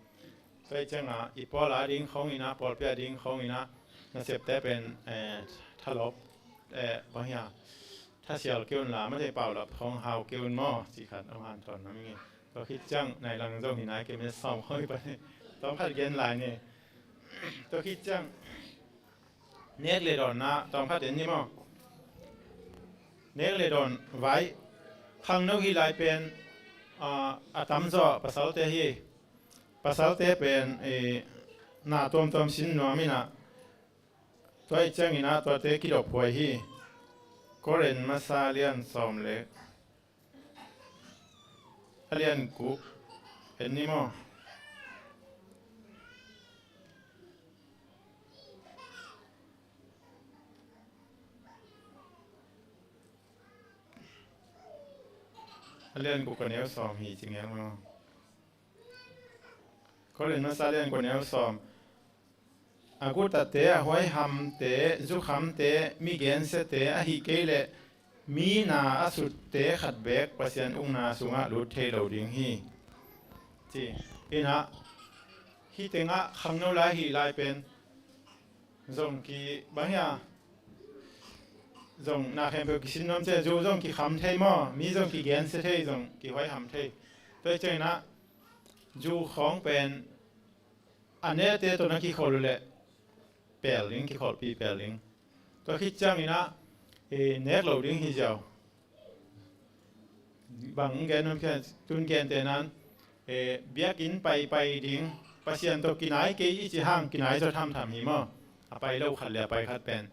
Tua hi cianga i pawl a ding khawng inah, pawlpi a ding khawng inah nasepte pen thalop, bang hia, thasial kei un la mate, paulap khawng hau kei un maw ci khat om hanthawn nam ing e. Tua khit ciang nai lang zong hi nai kei mate, sawm khawng hi pan e. Tawm khat gen lai ne. Tua khit ciang nek le dawnna tawmkhat en ni maw? Nek le dawn vai. Khangno hih lai pen a tamzaw pasalte hi. Pasalte pen na tuamtuam sin nuam inah, tua ih cianginah tuate kidop huai hi. Korin masa lian sawm le a lian guk en ni maw? A lian guk a neu sawm hi ci ngel maw? Korin masa a lian guk a neu sawm. A gutate, a huaihamte, zukhamte, mi gensiate, ahih kei leh mi na a sutte khat beek Pasian ukna sungah lut thei lo ding hi. Ci. Inah hih tengah khangno lai hih lai pen zong ki bang hia, zong na khempeuh kisin nuam ci, zu zong kikham thei maw, mi zong kigensia thei, zong kihuaiham thei. Tua ih cianginah zu khawng pen a nete tawh na kikholh uh leh pel ding, kikholhpih pel ding. Tua khit cianginah nek lo ding hi ziau. Bang gen nuam phian tun gente nan biakinn paipai ding, Pasian tawh kinai kei i ci hang kinai zaw thamtham hi maw? A pai lo khat le a pai khat pen.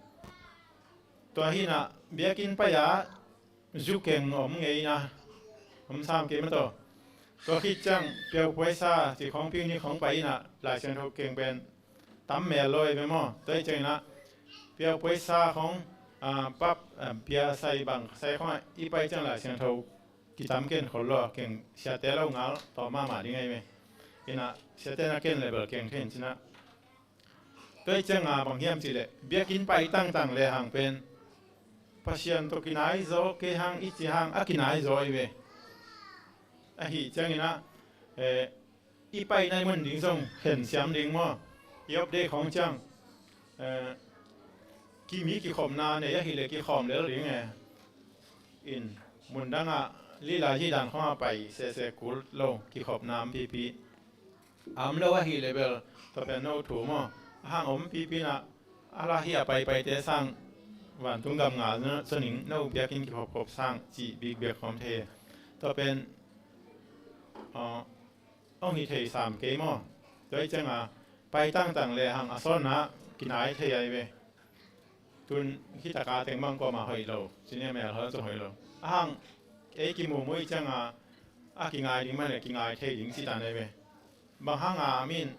Tua hinah biakinn pai-a zu keng om ngei ina, om sam kei mataw. Tua khit ciang piaupuaisa ci khawng piu ni khawng pai ina, Lai Siangtho keng pen tam mel lo ei ve maw. Tua hi ciang ina piaupuaisa khawng, ah, pap, ah, pia sai bang sai khawng ah i pai ciang Lai Siangtho kitam ken khol lo a, keng siate lo ngal tawm mahmah ding ahi ve. Ina siate na ken le bel keng thei in cina. Tua hi cianga bang hiam cihleh biakinn pai tangtang le hang pen Pasian tawh kinai zaw kei hang i ci hang a kinai zaw ahi ve. Ahi ciangina, eh, i paina i mun ding zong hen siam ding maw. I off day khawng ciang, eh, kimi kikhopna nei ahileh kikhawm lel ding e. In mundangah lila hi dan khawngah pai sese kul lo kikhopna om pipi. Am lo ahileh bel tua pen no thu maw. A hang om pipi na a la hi a paipaite sang vantung gam ngal na saning no biakinn kikhopkhop sang cih bikbiak khawm thei. Tua pen, ah, ong hi thei sam kei maw. Tua hi cianga pai tangtang le hang a sawnna kinai thei ahi ve. Tun hitaka teng bang kuama hoih lo, senior mel hol zong hoih lo. A hang ei kimumuh hi cianga a kingai ding mah le kingai thei ding ci dan ahi ve. Bang hanga min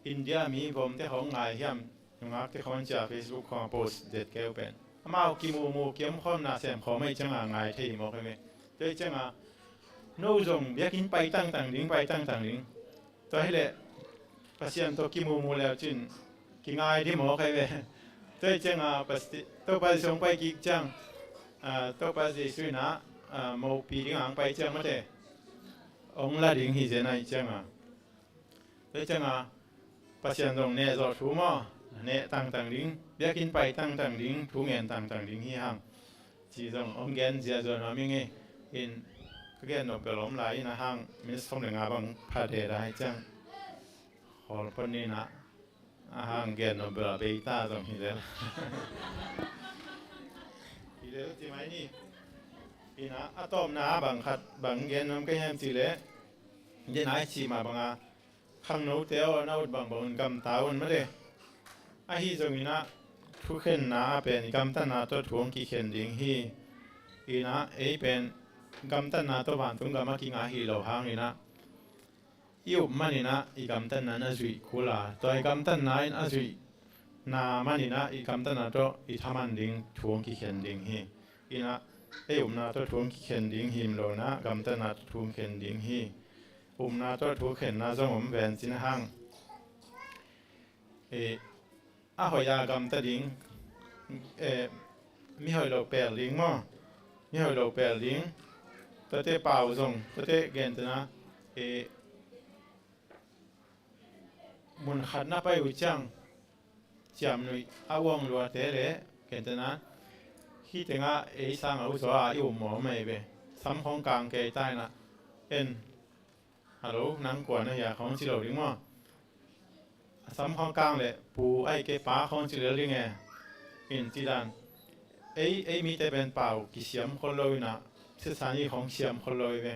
India mi vomte khawng ngai hiam, nungakte khawng cia Facebook khawng post zet keu pen. Amau kimumu kiom khawmna sem khawm ahi cianga ngai thei hi mawk ahi ve. Tua hi cianga no zong biakinn pai tangtang ding, pai tangtang ding. Tua hileh Pasian tawh kimumu leu cin kingai dih mawk ahi ve. Tua hi cianga Topa Jesu hong pai kik ciang, ah, Topa Jesu inah, ah, mopi dingah hong pai ciang mate hong la ding hi zen ahi cianga. Tua hi cianga Pasian zong neh zawh thu maw, neh tangtang ding, biakinn pai tangtang ding, thu ngen tangtang ding hi hang. Ci zong hong gen ziazua nuam ing e. In ka gen nop bel om lai in a hang minit sawm le nga bang pha deda hi ciang khawl pon ni na. A hang gen nop bel a bei ta zong hi lel. Hi lel ci mai ni. Ina a tawpna bang khat bang gen nuam ka hiam ci leh, den ai ci mah banga khangnote aw na ut bangbang un gamta un mate. Ahi zongin ah thukhenna ah pen i gamtatna tawh thu hong kikhen ding hi. Inah ei pen gamtatna tawh vantung gam a kinga hi lo hangin ah i up manin ah i gamtatna in a zuih kul a, tua i gamtatna in a zuihna manin ah i gamtatna tawh i thaman ding thu hong kikhen ding hi. Inah ei upna tawh thu hong kikhen ding him lo inah gamtatna tawh thu hong khen ding hi. Upna tawh thukhenna zong om ven cin hang. Eh, a hoih a gamta ding, eh, mi hoih lo pel ding maw? Mi hoih lo pel ding. Tuate pau zong, tuate gentena, eh, mun khat na pai uh ciang ciamnuih a uang luate le gentena, hih tengah ei sang a uzaw a i um mawh mai ve. Sam khawng kang kei ta inah en. Hello, nang kua na hia khawng ci lo ding maw? A sam khawng kang le pu ai ke pa khawng ci lel ding e. In ci dan. Ei, ei mite pen pau kisiam khol lo inah, sisani khawng siam khol lo i ve.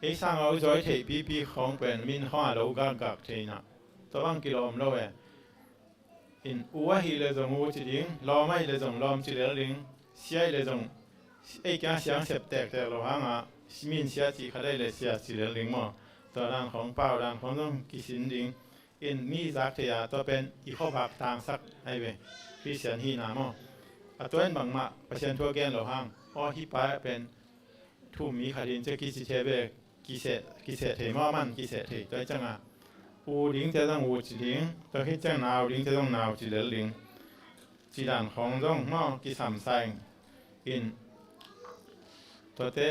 Ei sang a uzaw i theih pipi khawng pen min khawng a lo gakgak thei inah, tua bang kilawm lo e. In u ahih leh zong u ci ding, lawm ahih leh zong lawm ci lel ding, sia ahih leh zong ei kiang siang sep tektek lo hangah, min sia cih khat ahih leh sia ci lel ding maw? Tua dan khawng pau dan khawng zong kisin ding. In mi zak thei a, tua pen i khuavak tangsak ahi ve. Khristian hihna maw? A tua in bangmah Pasian thu a gen lo hang, aw hih pa pen thu mi khat in cia kici thei ve, kiseh, kiseh thei maw, a man kiseh thei. Tua hi cianga u dingte zong u ci ding, tua khit ciang nau dingte zong nau ci lel ding. Ci dan khawng zong maw kisam sa ing. In tuate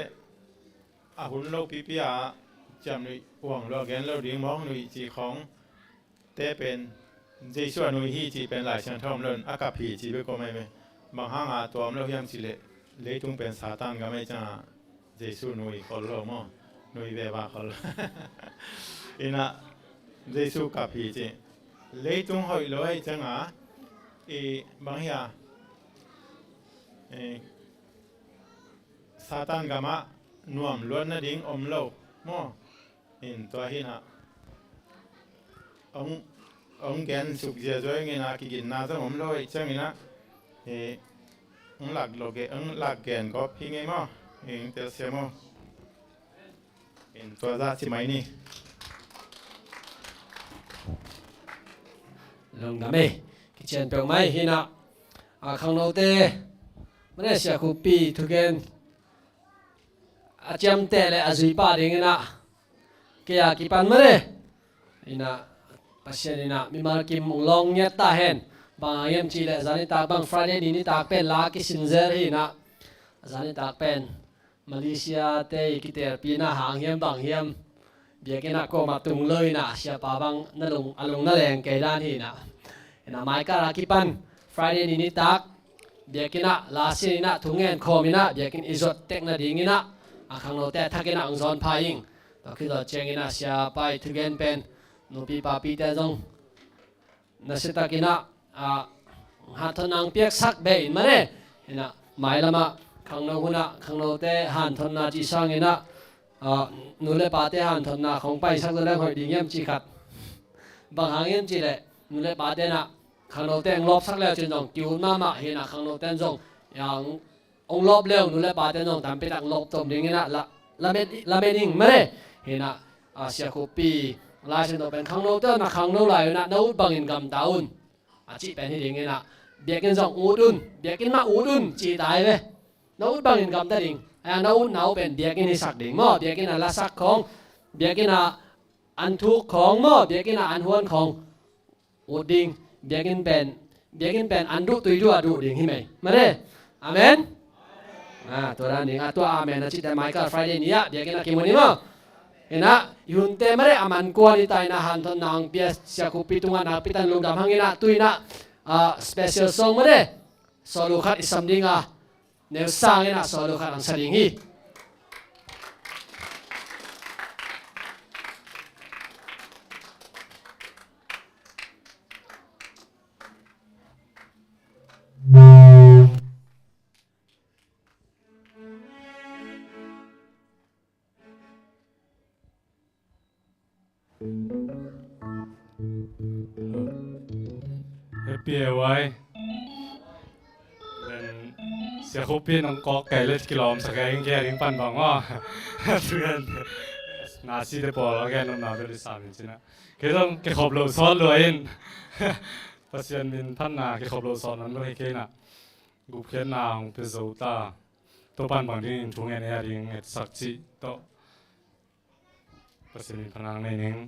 a hun lo pipi a ciamnuih uang lua gen lo ding mawk nuih ci khawng te pen Jesu a nui hi cih pen Lai Siangtho om lo in a kap hi cih bek om ahi ve. Bang hanga tua om lo hiam cih leh leitung pen Satan gam ahi cianga Jesu nui khol lo maw? Nui veva khol lo. Inah Jesu kap hi cih. Leitung hoih lo ahi cianga i bang hia, i Satan gamah nuam luat nading om lo maw? In tua hinah hong, hong gen suk ziazua ing inah kiginna zong om lo ahi cianginah, eh, Ang lak lo ge, ang lak gen gawp hi ngei maw. Ing telsiam maw. In tua zah ci mai ni. Lungdam ei. Kician peuh mai hi na. A khangnote, mane sia Khup Pi thugen a ciamteh le a zui pah ding hi na. Kei a kipan mane hi na, Pasian in a mimal kim ong lawng ngiat ta hen. Bang hang hiam cih leh zan nitak bang Friday ni nitak pen la kisin zel hi na. Zan nitak pen Malaysia te i kitelpina hang hiam bang hiam, biakinn ah kuamah tung lo in a, siapa bang na lung, a lung na leng kei dan hi na. Hi na, mai kal a kipan Friday ni nitak biakinn ah la sin in a, thungen khawm in a, biakinn i zot tek nading in a, a khangnote a thak in a ong zawn pha ing. Tua khit zawh ciangin a siapa i thugen pen nupi papite zong nasia takin a, a, hanthotna ong piaksak beh in mane. Hi na, mailam ah khangno hun ah khangnote hanthotna cih sangin a, a, nu le pate hanthotna khong paisak zaw leng hoih ding hiam cih khat. Bang hang hiam cih leh nu le pate na khangnote ong lawpsak le cin zong ki-ut mahmah hi na, khangnote zong, ya, ong lawp leu nu le pate zong tampi tak lawp tom ding in a, la, lamen, lamen ing mane. Hi na, a, sia Khup Pi Lai Siangtho pen khangnote na khangno lai un a, na ut bangin gamta un a cih pen hi ding in a, biakinn zong ut un, biakinn mah ut un cih ta hi ve. Na ut bangin gamta ding. A, na utna uh pen biakinn hisak ding maw, biakinn a lasak khong, biakinn a an thuk khong maw, biakinn a an huan khong ut ding. Biakinn pen, biakinn pen an duh tui duh a duh ding hi mei. Mane. Amen. A, tua dan ding a, tua amen a cihte mai kal Friday ni ah biakinn ah kimu ni maw. Hi na, i hunte mane a man kuan i tai na, hanthotna ong pia sia Khup Pi tungah nakpi takin lungdam hang in a, tu in a, a, special song mane. Solo khat i sam ding a, neu sang in a solo khat ong sa ding hi. Happy A Y. Then, sia Khup Pi nong kawk kei le kilawm sak kei ing, kei a ding pan bang maw. Then, na si te pawl a gen nopna bel i sam in cin a. Kei zong kikhop lo sawt lua in. Pasian min phatna kikhop lo sawt nan lo hi kei na. Gupkhiatna hong pia zo ta. Tua pan bang dingin thu ngen e a ding etsak cih tawh. Pasian min phatna nei ning.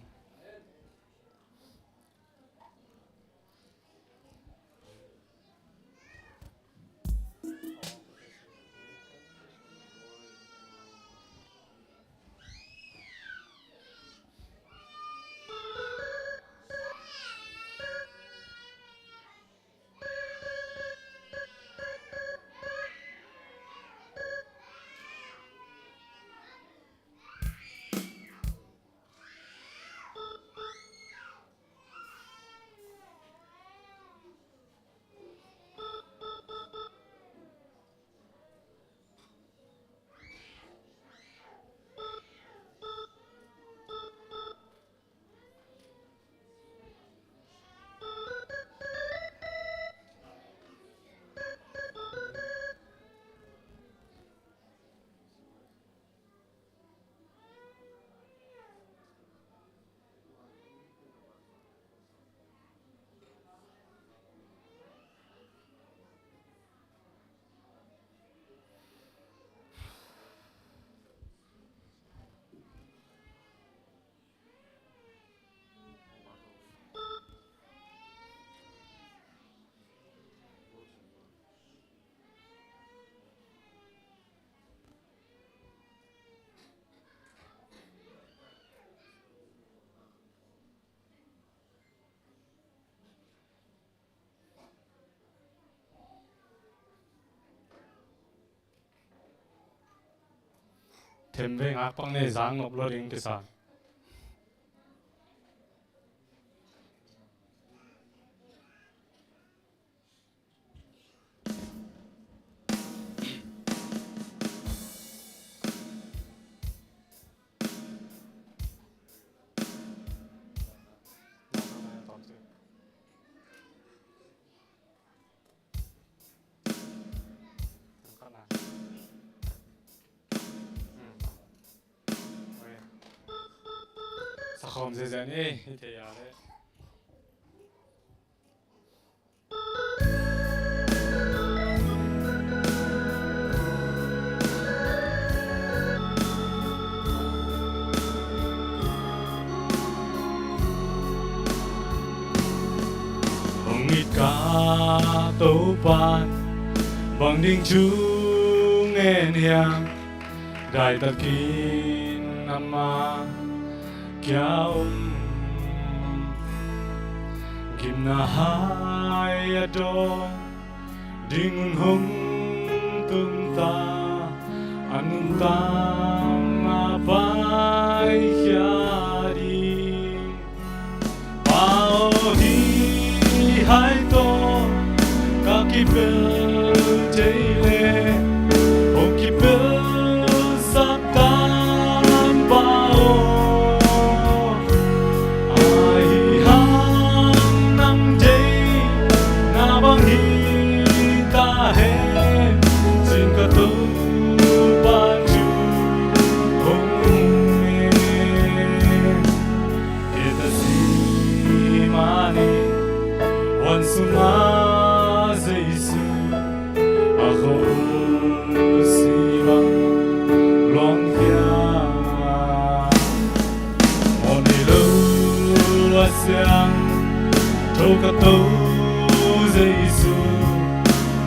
Themvei ngak pak nei, zang nop lo ding kisa. Takhawm zezen i hi thei a le. Hong it ka Topa'n bang ding thu ngen hiam? Daitakin ama kia om, gimna hai a dawng ding hun hong tung ta, a nuntakna paikhia ding. Pa aw, hih hai tawh ka kipel thei leh hong kipelsak tan, Pa aw. Ahi hang nang deihna bang hi ta hen, cin ka Topa thu hong um e. Hita si manin wan sungah Jesu a khol si bang luang hiam? Mawh nei lo a siangtho ka Topa Jesu,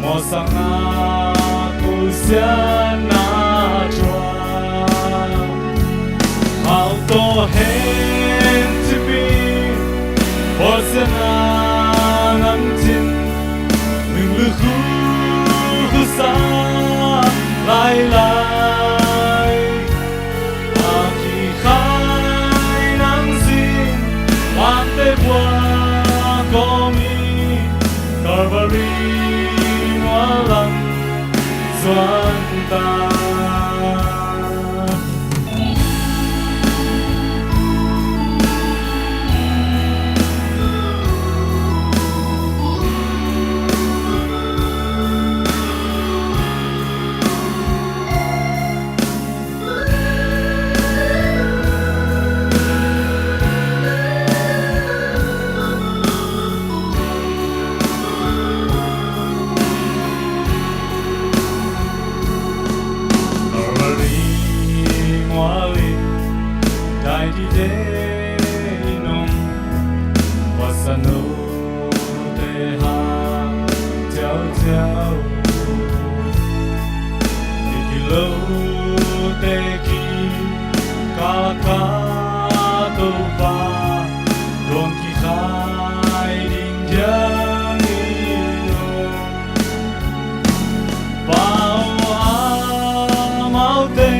mawhsakna ko siatna thuak. Hau tawh hen cipi bawlsiatna namcin, nunglu khu khusa lailai. A kikhai nang sin, vante bua kawmi, Calvary mual lam zuan ta. Calvary mual in daidide in om, pasal note hang ciauciau, i kilote kikalak ah Topa, dong kikhai ding diang in om. Pa aw, amaute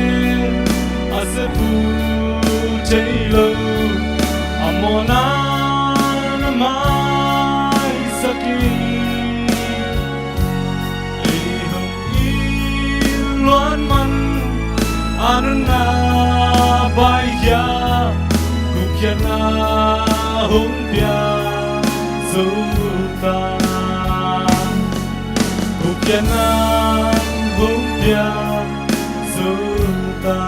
a sepul thei lo, a mawhna na maisak in. Ei hong it luat man a nunna paikhia, gupkhiatna hong pia zo ta. Gupkhiatna hong pia zo ta.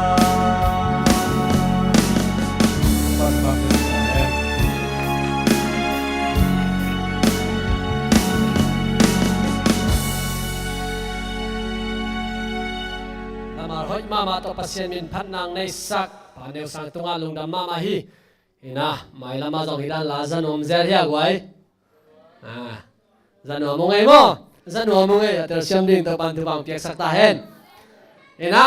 Lamar hoih mahmah tawh Pasian min phatna hong neihsak Pa Neu Sang tungah lungdam mahmah hi. Ina, mailam ah zong hi dan la, za nuam zel hi a guai. Ah, za nuam ung ei maw? Za nuam ung ei, a telsiam ding Topa'n thupha hong piaksak ta hen. Ina,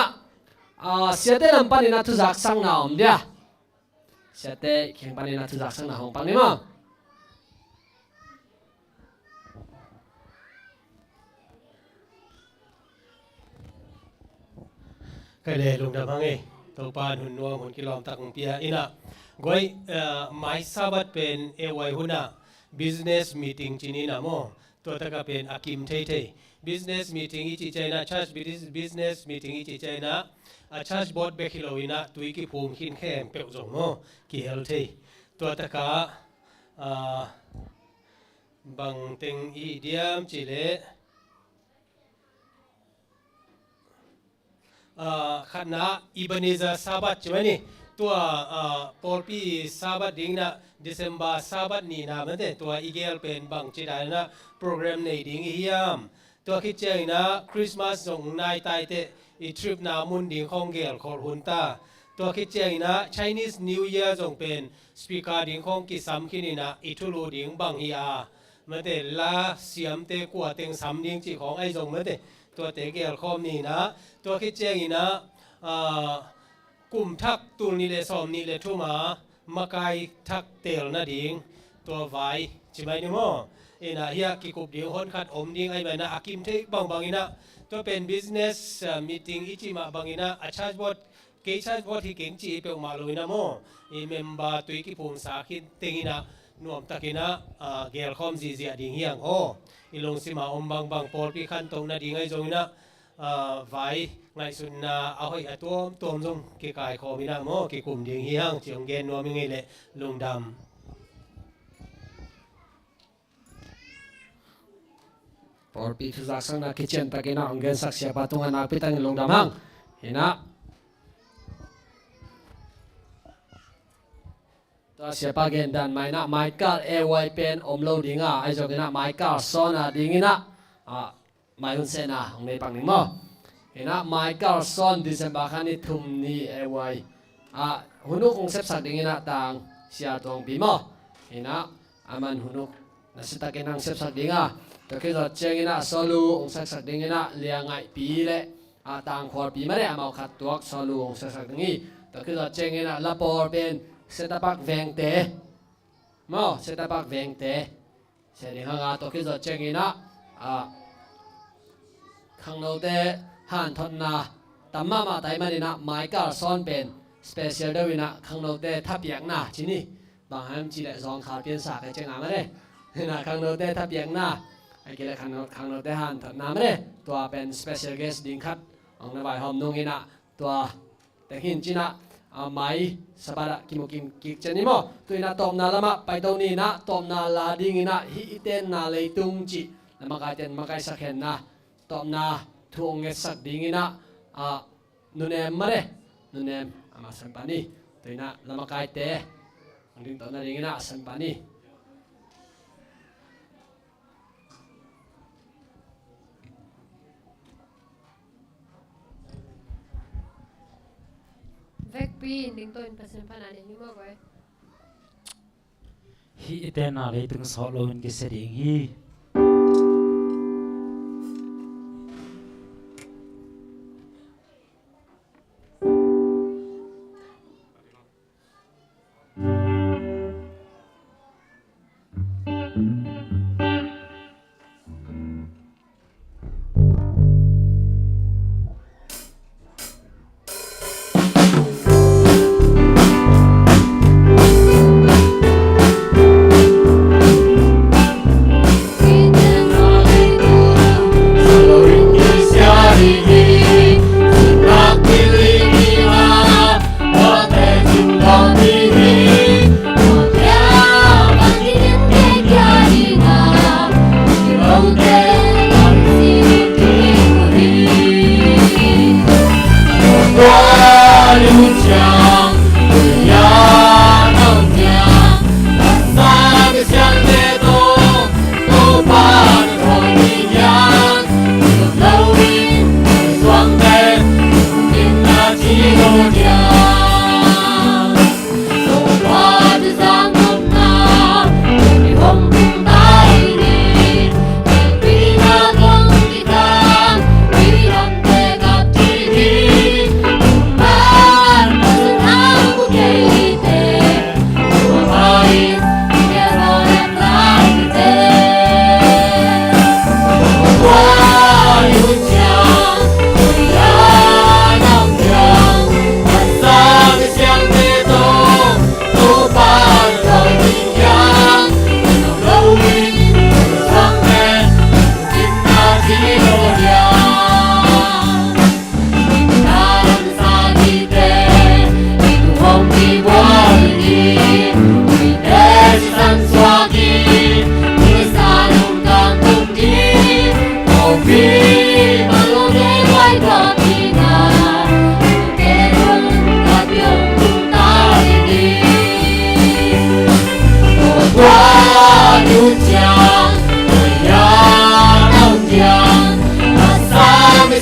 ah, siate lam panin a thuzaksakna om dia. Siate kiang panin a thuzaksakna hong pang ni maw? Kei le lungdam hang e, Topa'n hun nuam hun kilawm tak hong pia. Ina, guai, eh, mai Sabbath pen e wai hun ah business meeting ci ni ina maw. Tua tak ah pen a kim theithei. Business meeting i cih ciangin ah, church business, business meeting i cih ciangin ah, a church board bek hi lo ina, tui kiphum khin khempeuh zong maw, kihel thei. Tua tak ah, ah, bang teng i diam cih leh, ah, khatna Ebenezer Sabbath ci mai ni. Tua, ah, pawlpi Sabbath ding inah December Sabbath nihna mate, tua i gel pen bangci dan inah program nei ding i hiam? Tua khit ciang inah Christmas zong nai taiteh i trip na mun ding khawng gelkholh hun ta. Tua khit ciang inah Chinese New Year zong pen speaker ding khawng kisam khin inah i thulu ding bang hi a, mate, la siamte kua teng sam ding cih khawng ahi zong mate, tuate gelkhawm ni inah. Tua khit ciang inah, ah, kum thak tul nih le sawm nih le thum a makai thak tel nading tua vai ci mai ni maw? Inah hiah kikup ding hon khat om ding ahi mai inah a kim thei bangbang inah tua pen business, ah, meeting i cih mah bang inah a charge board, kei charge board hi keng ci i peuhmah lo inah maw? I member tui kiphumsa khin teng inah nuamtak inah, ah, gelkhawm zihziah ding hi hang aw. I lungsim a om bangbang pawlpi khantoh nading ahi zong inah, ah, vai ngaihsutna a hoih a tuamtuam zong kikaikhawm inah maw, kikum ding hi hang ci hong gen nuam ing ei leh. Lungdam. Pawlpi thuzaksakna kiciantak inah hong gensak siapa tungah nakpi takin lungdam hang. Inah tua siapa gen dan mah inah Michael A Y pen om lo ding a, ahi zong inah Michael Son a ding inah, ah, mai hun sehna hong nei pak ning maw? Inah Michael Son December kha ni thum ni A Y, ah, hun uk hong sepsak ding inah tang Sia Tuangpi maw? Inah aman hun uk na sitak inah hong sepsak ding a, tua khit zawh ciang inah solo hong saksak ding inah Lia Ngaihpi le, ah, Tang Khualpi mah le amau khat tuak solo hong saksak ding hi. Tua khit zawh ciang inah la pawl pen Setapak Vengte maw, Setapak Vengte se ding hang a, tua khit zawh ciang inah, ah, khangnote hanthotna tam mahmah tai man inah Michael Son pen special deuh inah khangnote thapiakna ci ni. Bang hang hiam cih leh zawngkhal piansa kei ciang a mah le, inah khangnote thapiakna, a kei leh khangno, khangnote hanthotna mah le, tua pen special guest ding khat hong na vaihawm nung inah tua teng hi in ci inah, ah, mai Sabbath ah kimu kim kik ciat ni maw? Tu inah tawpna lamah paito ni inah tawpna la ding inah Hih i tenna leitung cih la makaite in makaisak henla, tawpna thu hong ngetsak ding inah, ah, Nunem mah le, Nunem amah san pah ni. Tu inah la makaite hong dingto nading inah san pah ni. Vekpi in dingto in Pasian phatna nei ni maw guai. Hih i tenna leitung sawt loin kisia ding hi.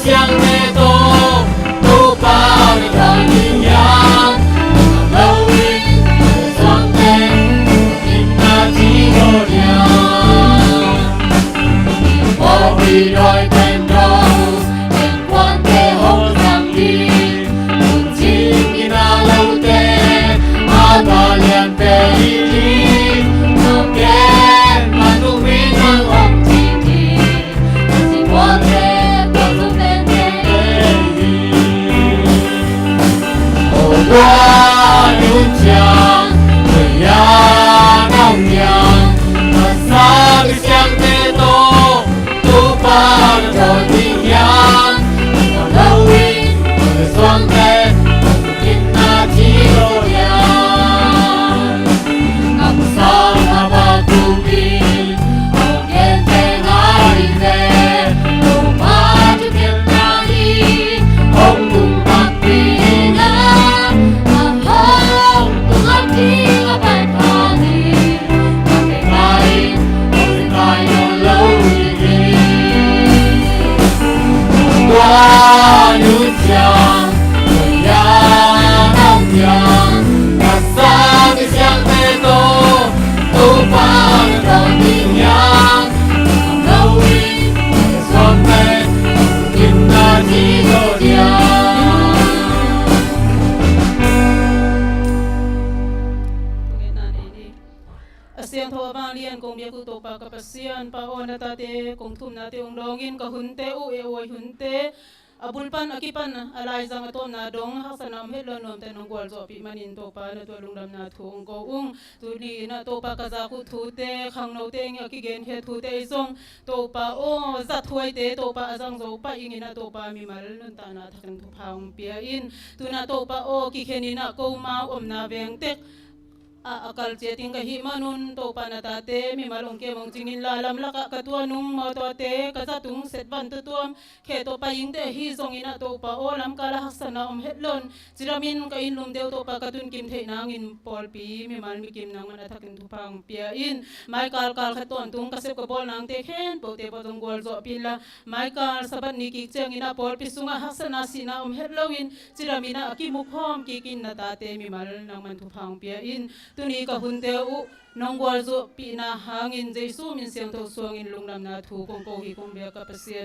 Siangtho tawh Topa na tawh ding hiam? Lo in suangte in na ci lo hiam? Pawlpi dawi pen do, innkuante hong zang ding, lungsim in a lote a ba lian pen hi ding, nong gen man tung min ang hong cing ding. A siangtho a vanglian kong biak uh Topa ka Pasian, Pa aw, na tate kong thumnate hong dawngin, ka hunte uh, e aw, i hunte, a bul pan a kipan a laizang a tawpna dong haksatna om het lo nuamte nong gualzawhpih manin Topa na tua lungdamna thu hong ko ung. Tuni in ah Topa ka zak uh thute, khangnote in a kigenkhiat thute i zong Topa aw, zathuaite Topa a zang zo pah ing in ah Topa mimal nuntakna thakin thupha hong pia in. Tuna Topa aw, kikhen in ah ko mau omna vengtek a, a kal ciat ing ka hih manun Topa na tate mimal hong kem hong cingin la lamlakah ka tuanung mawtawte ka zatung setvan tutuam khe tawh pai ingte ahi zongin ah Topa aw, lamkal a haksatna om het lon cidamin ka inn lum deuh Topa ka tunkim theih nangin pawlpi mimal mikim nangman a thakin thupha hong pia in. Maikal kal khat tawntung ka sep ka bawl nangte khempeuhte pawh zong gualzawhpih inla, maikal Sabbath ni kik ciangin ah pawlpi sungah haksatna sihna om het loin cidamin ah a kimukhawm kikin na tate mimal nangman thupha hong pia in. Tuni ka hunte uh nong gualzawhpihna hangin Jesu min siangtho suangin lungdamna thu kong ko hi kong bia ka Pasian.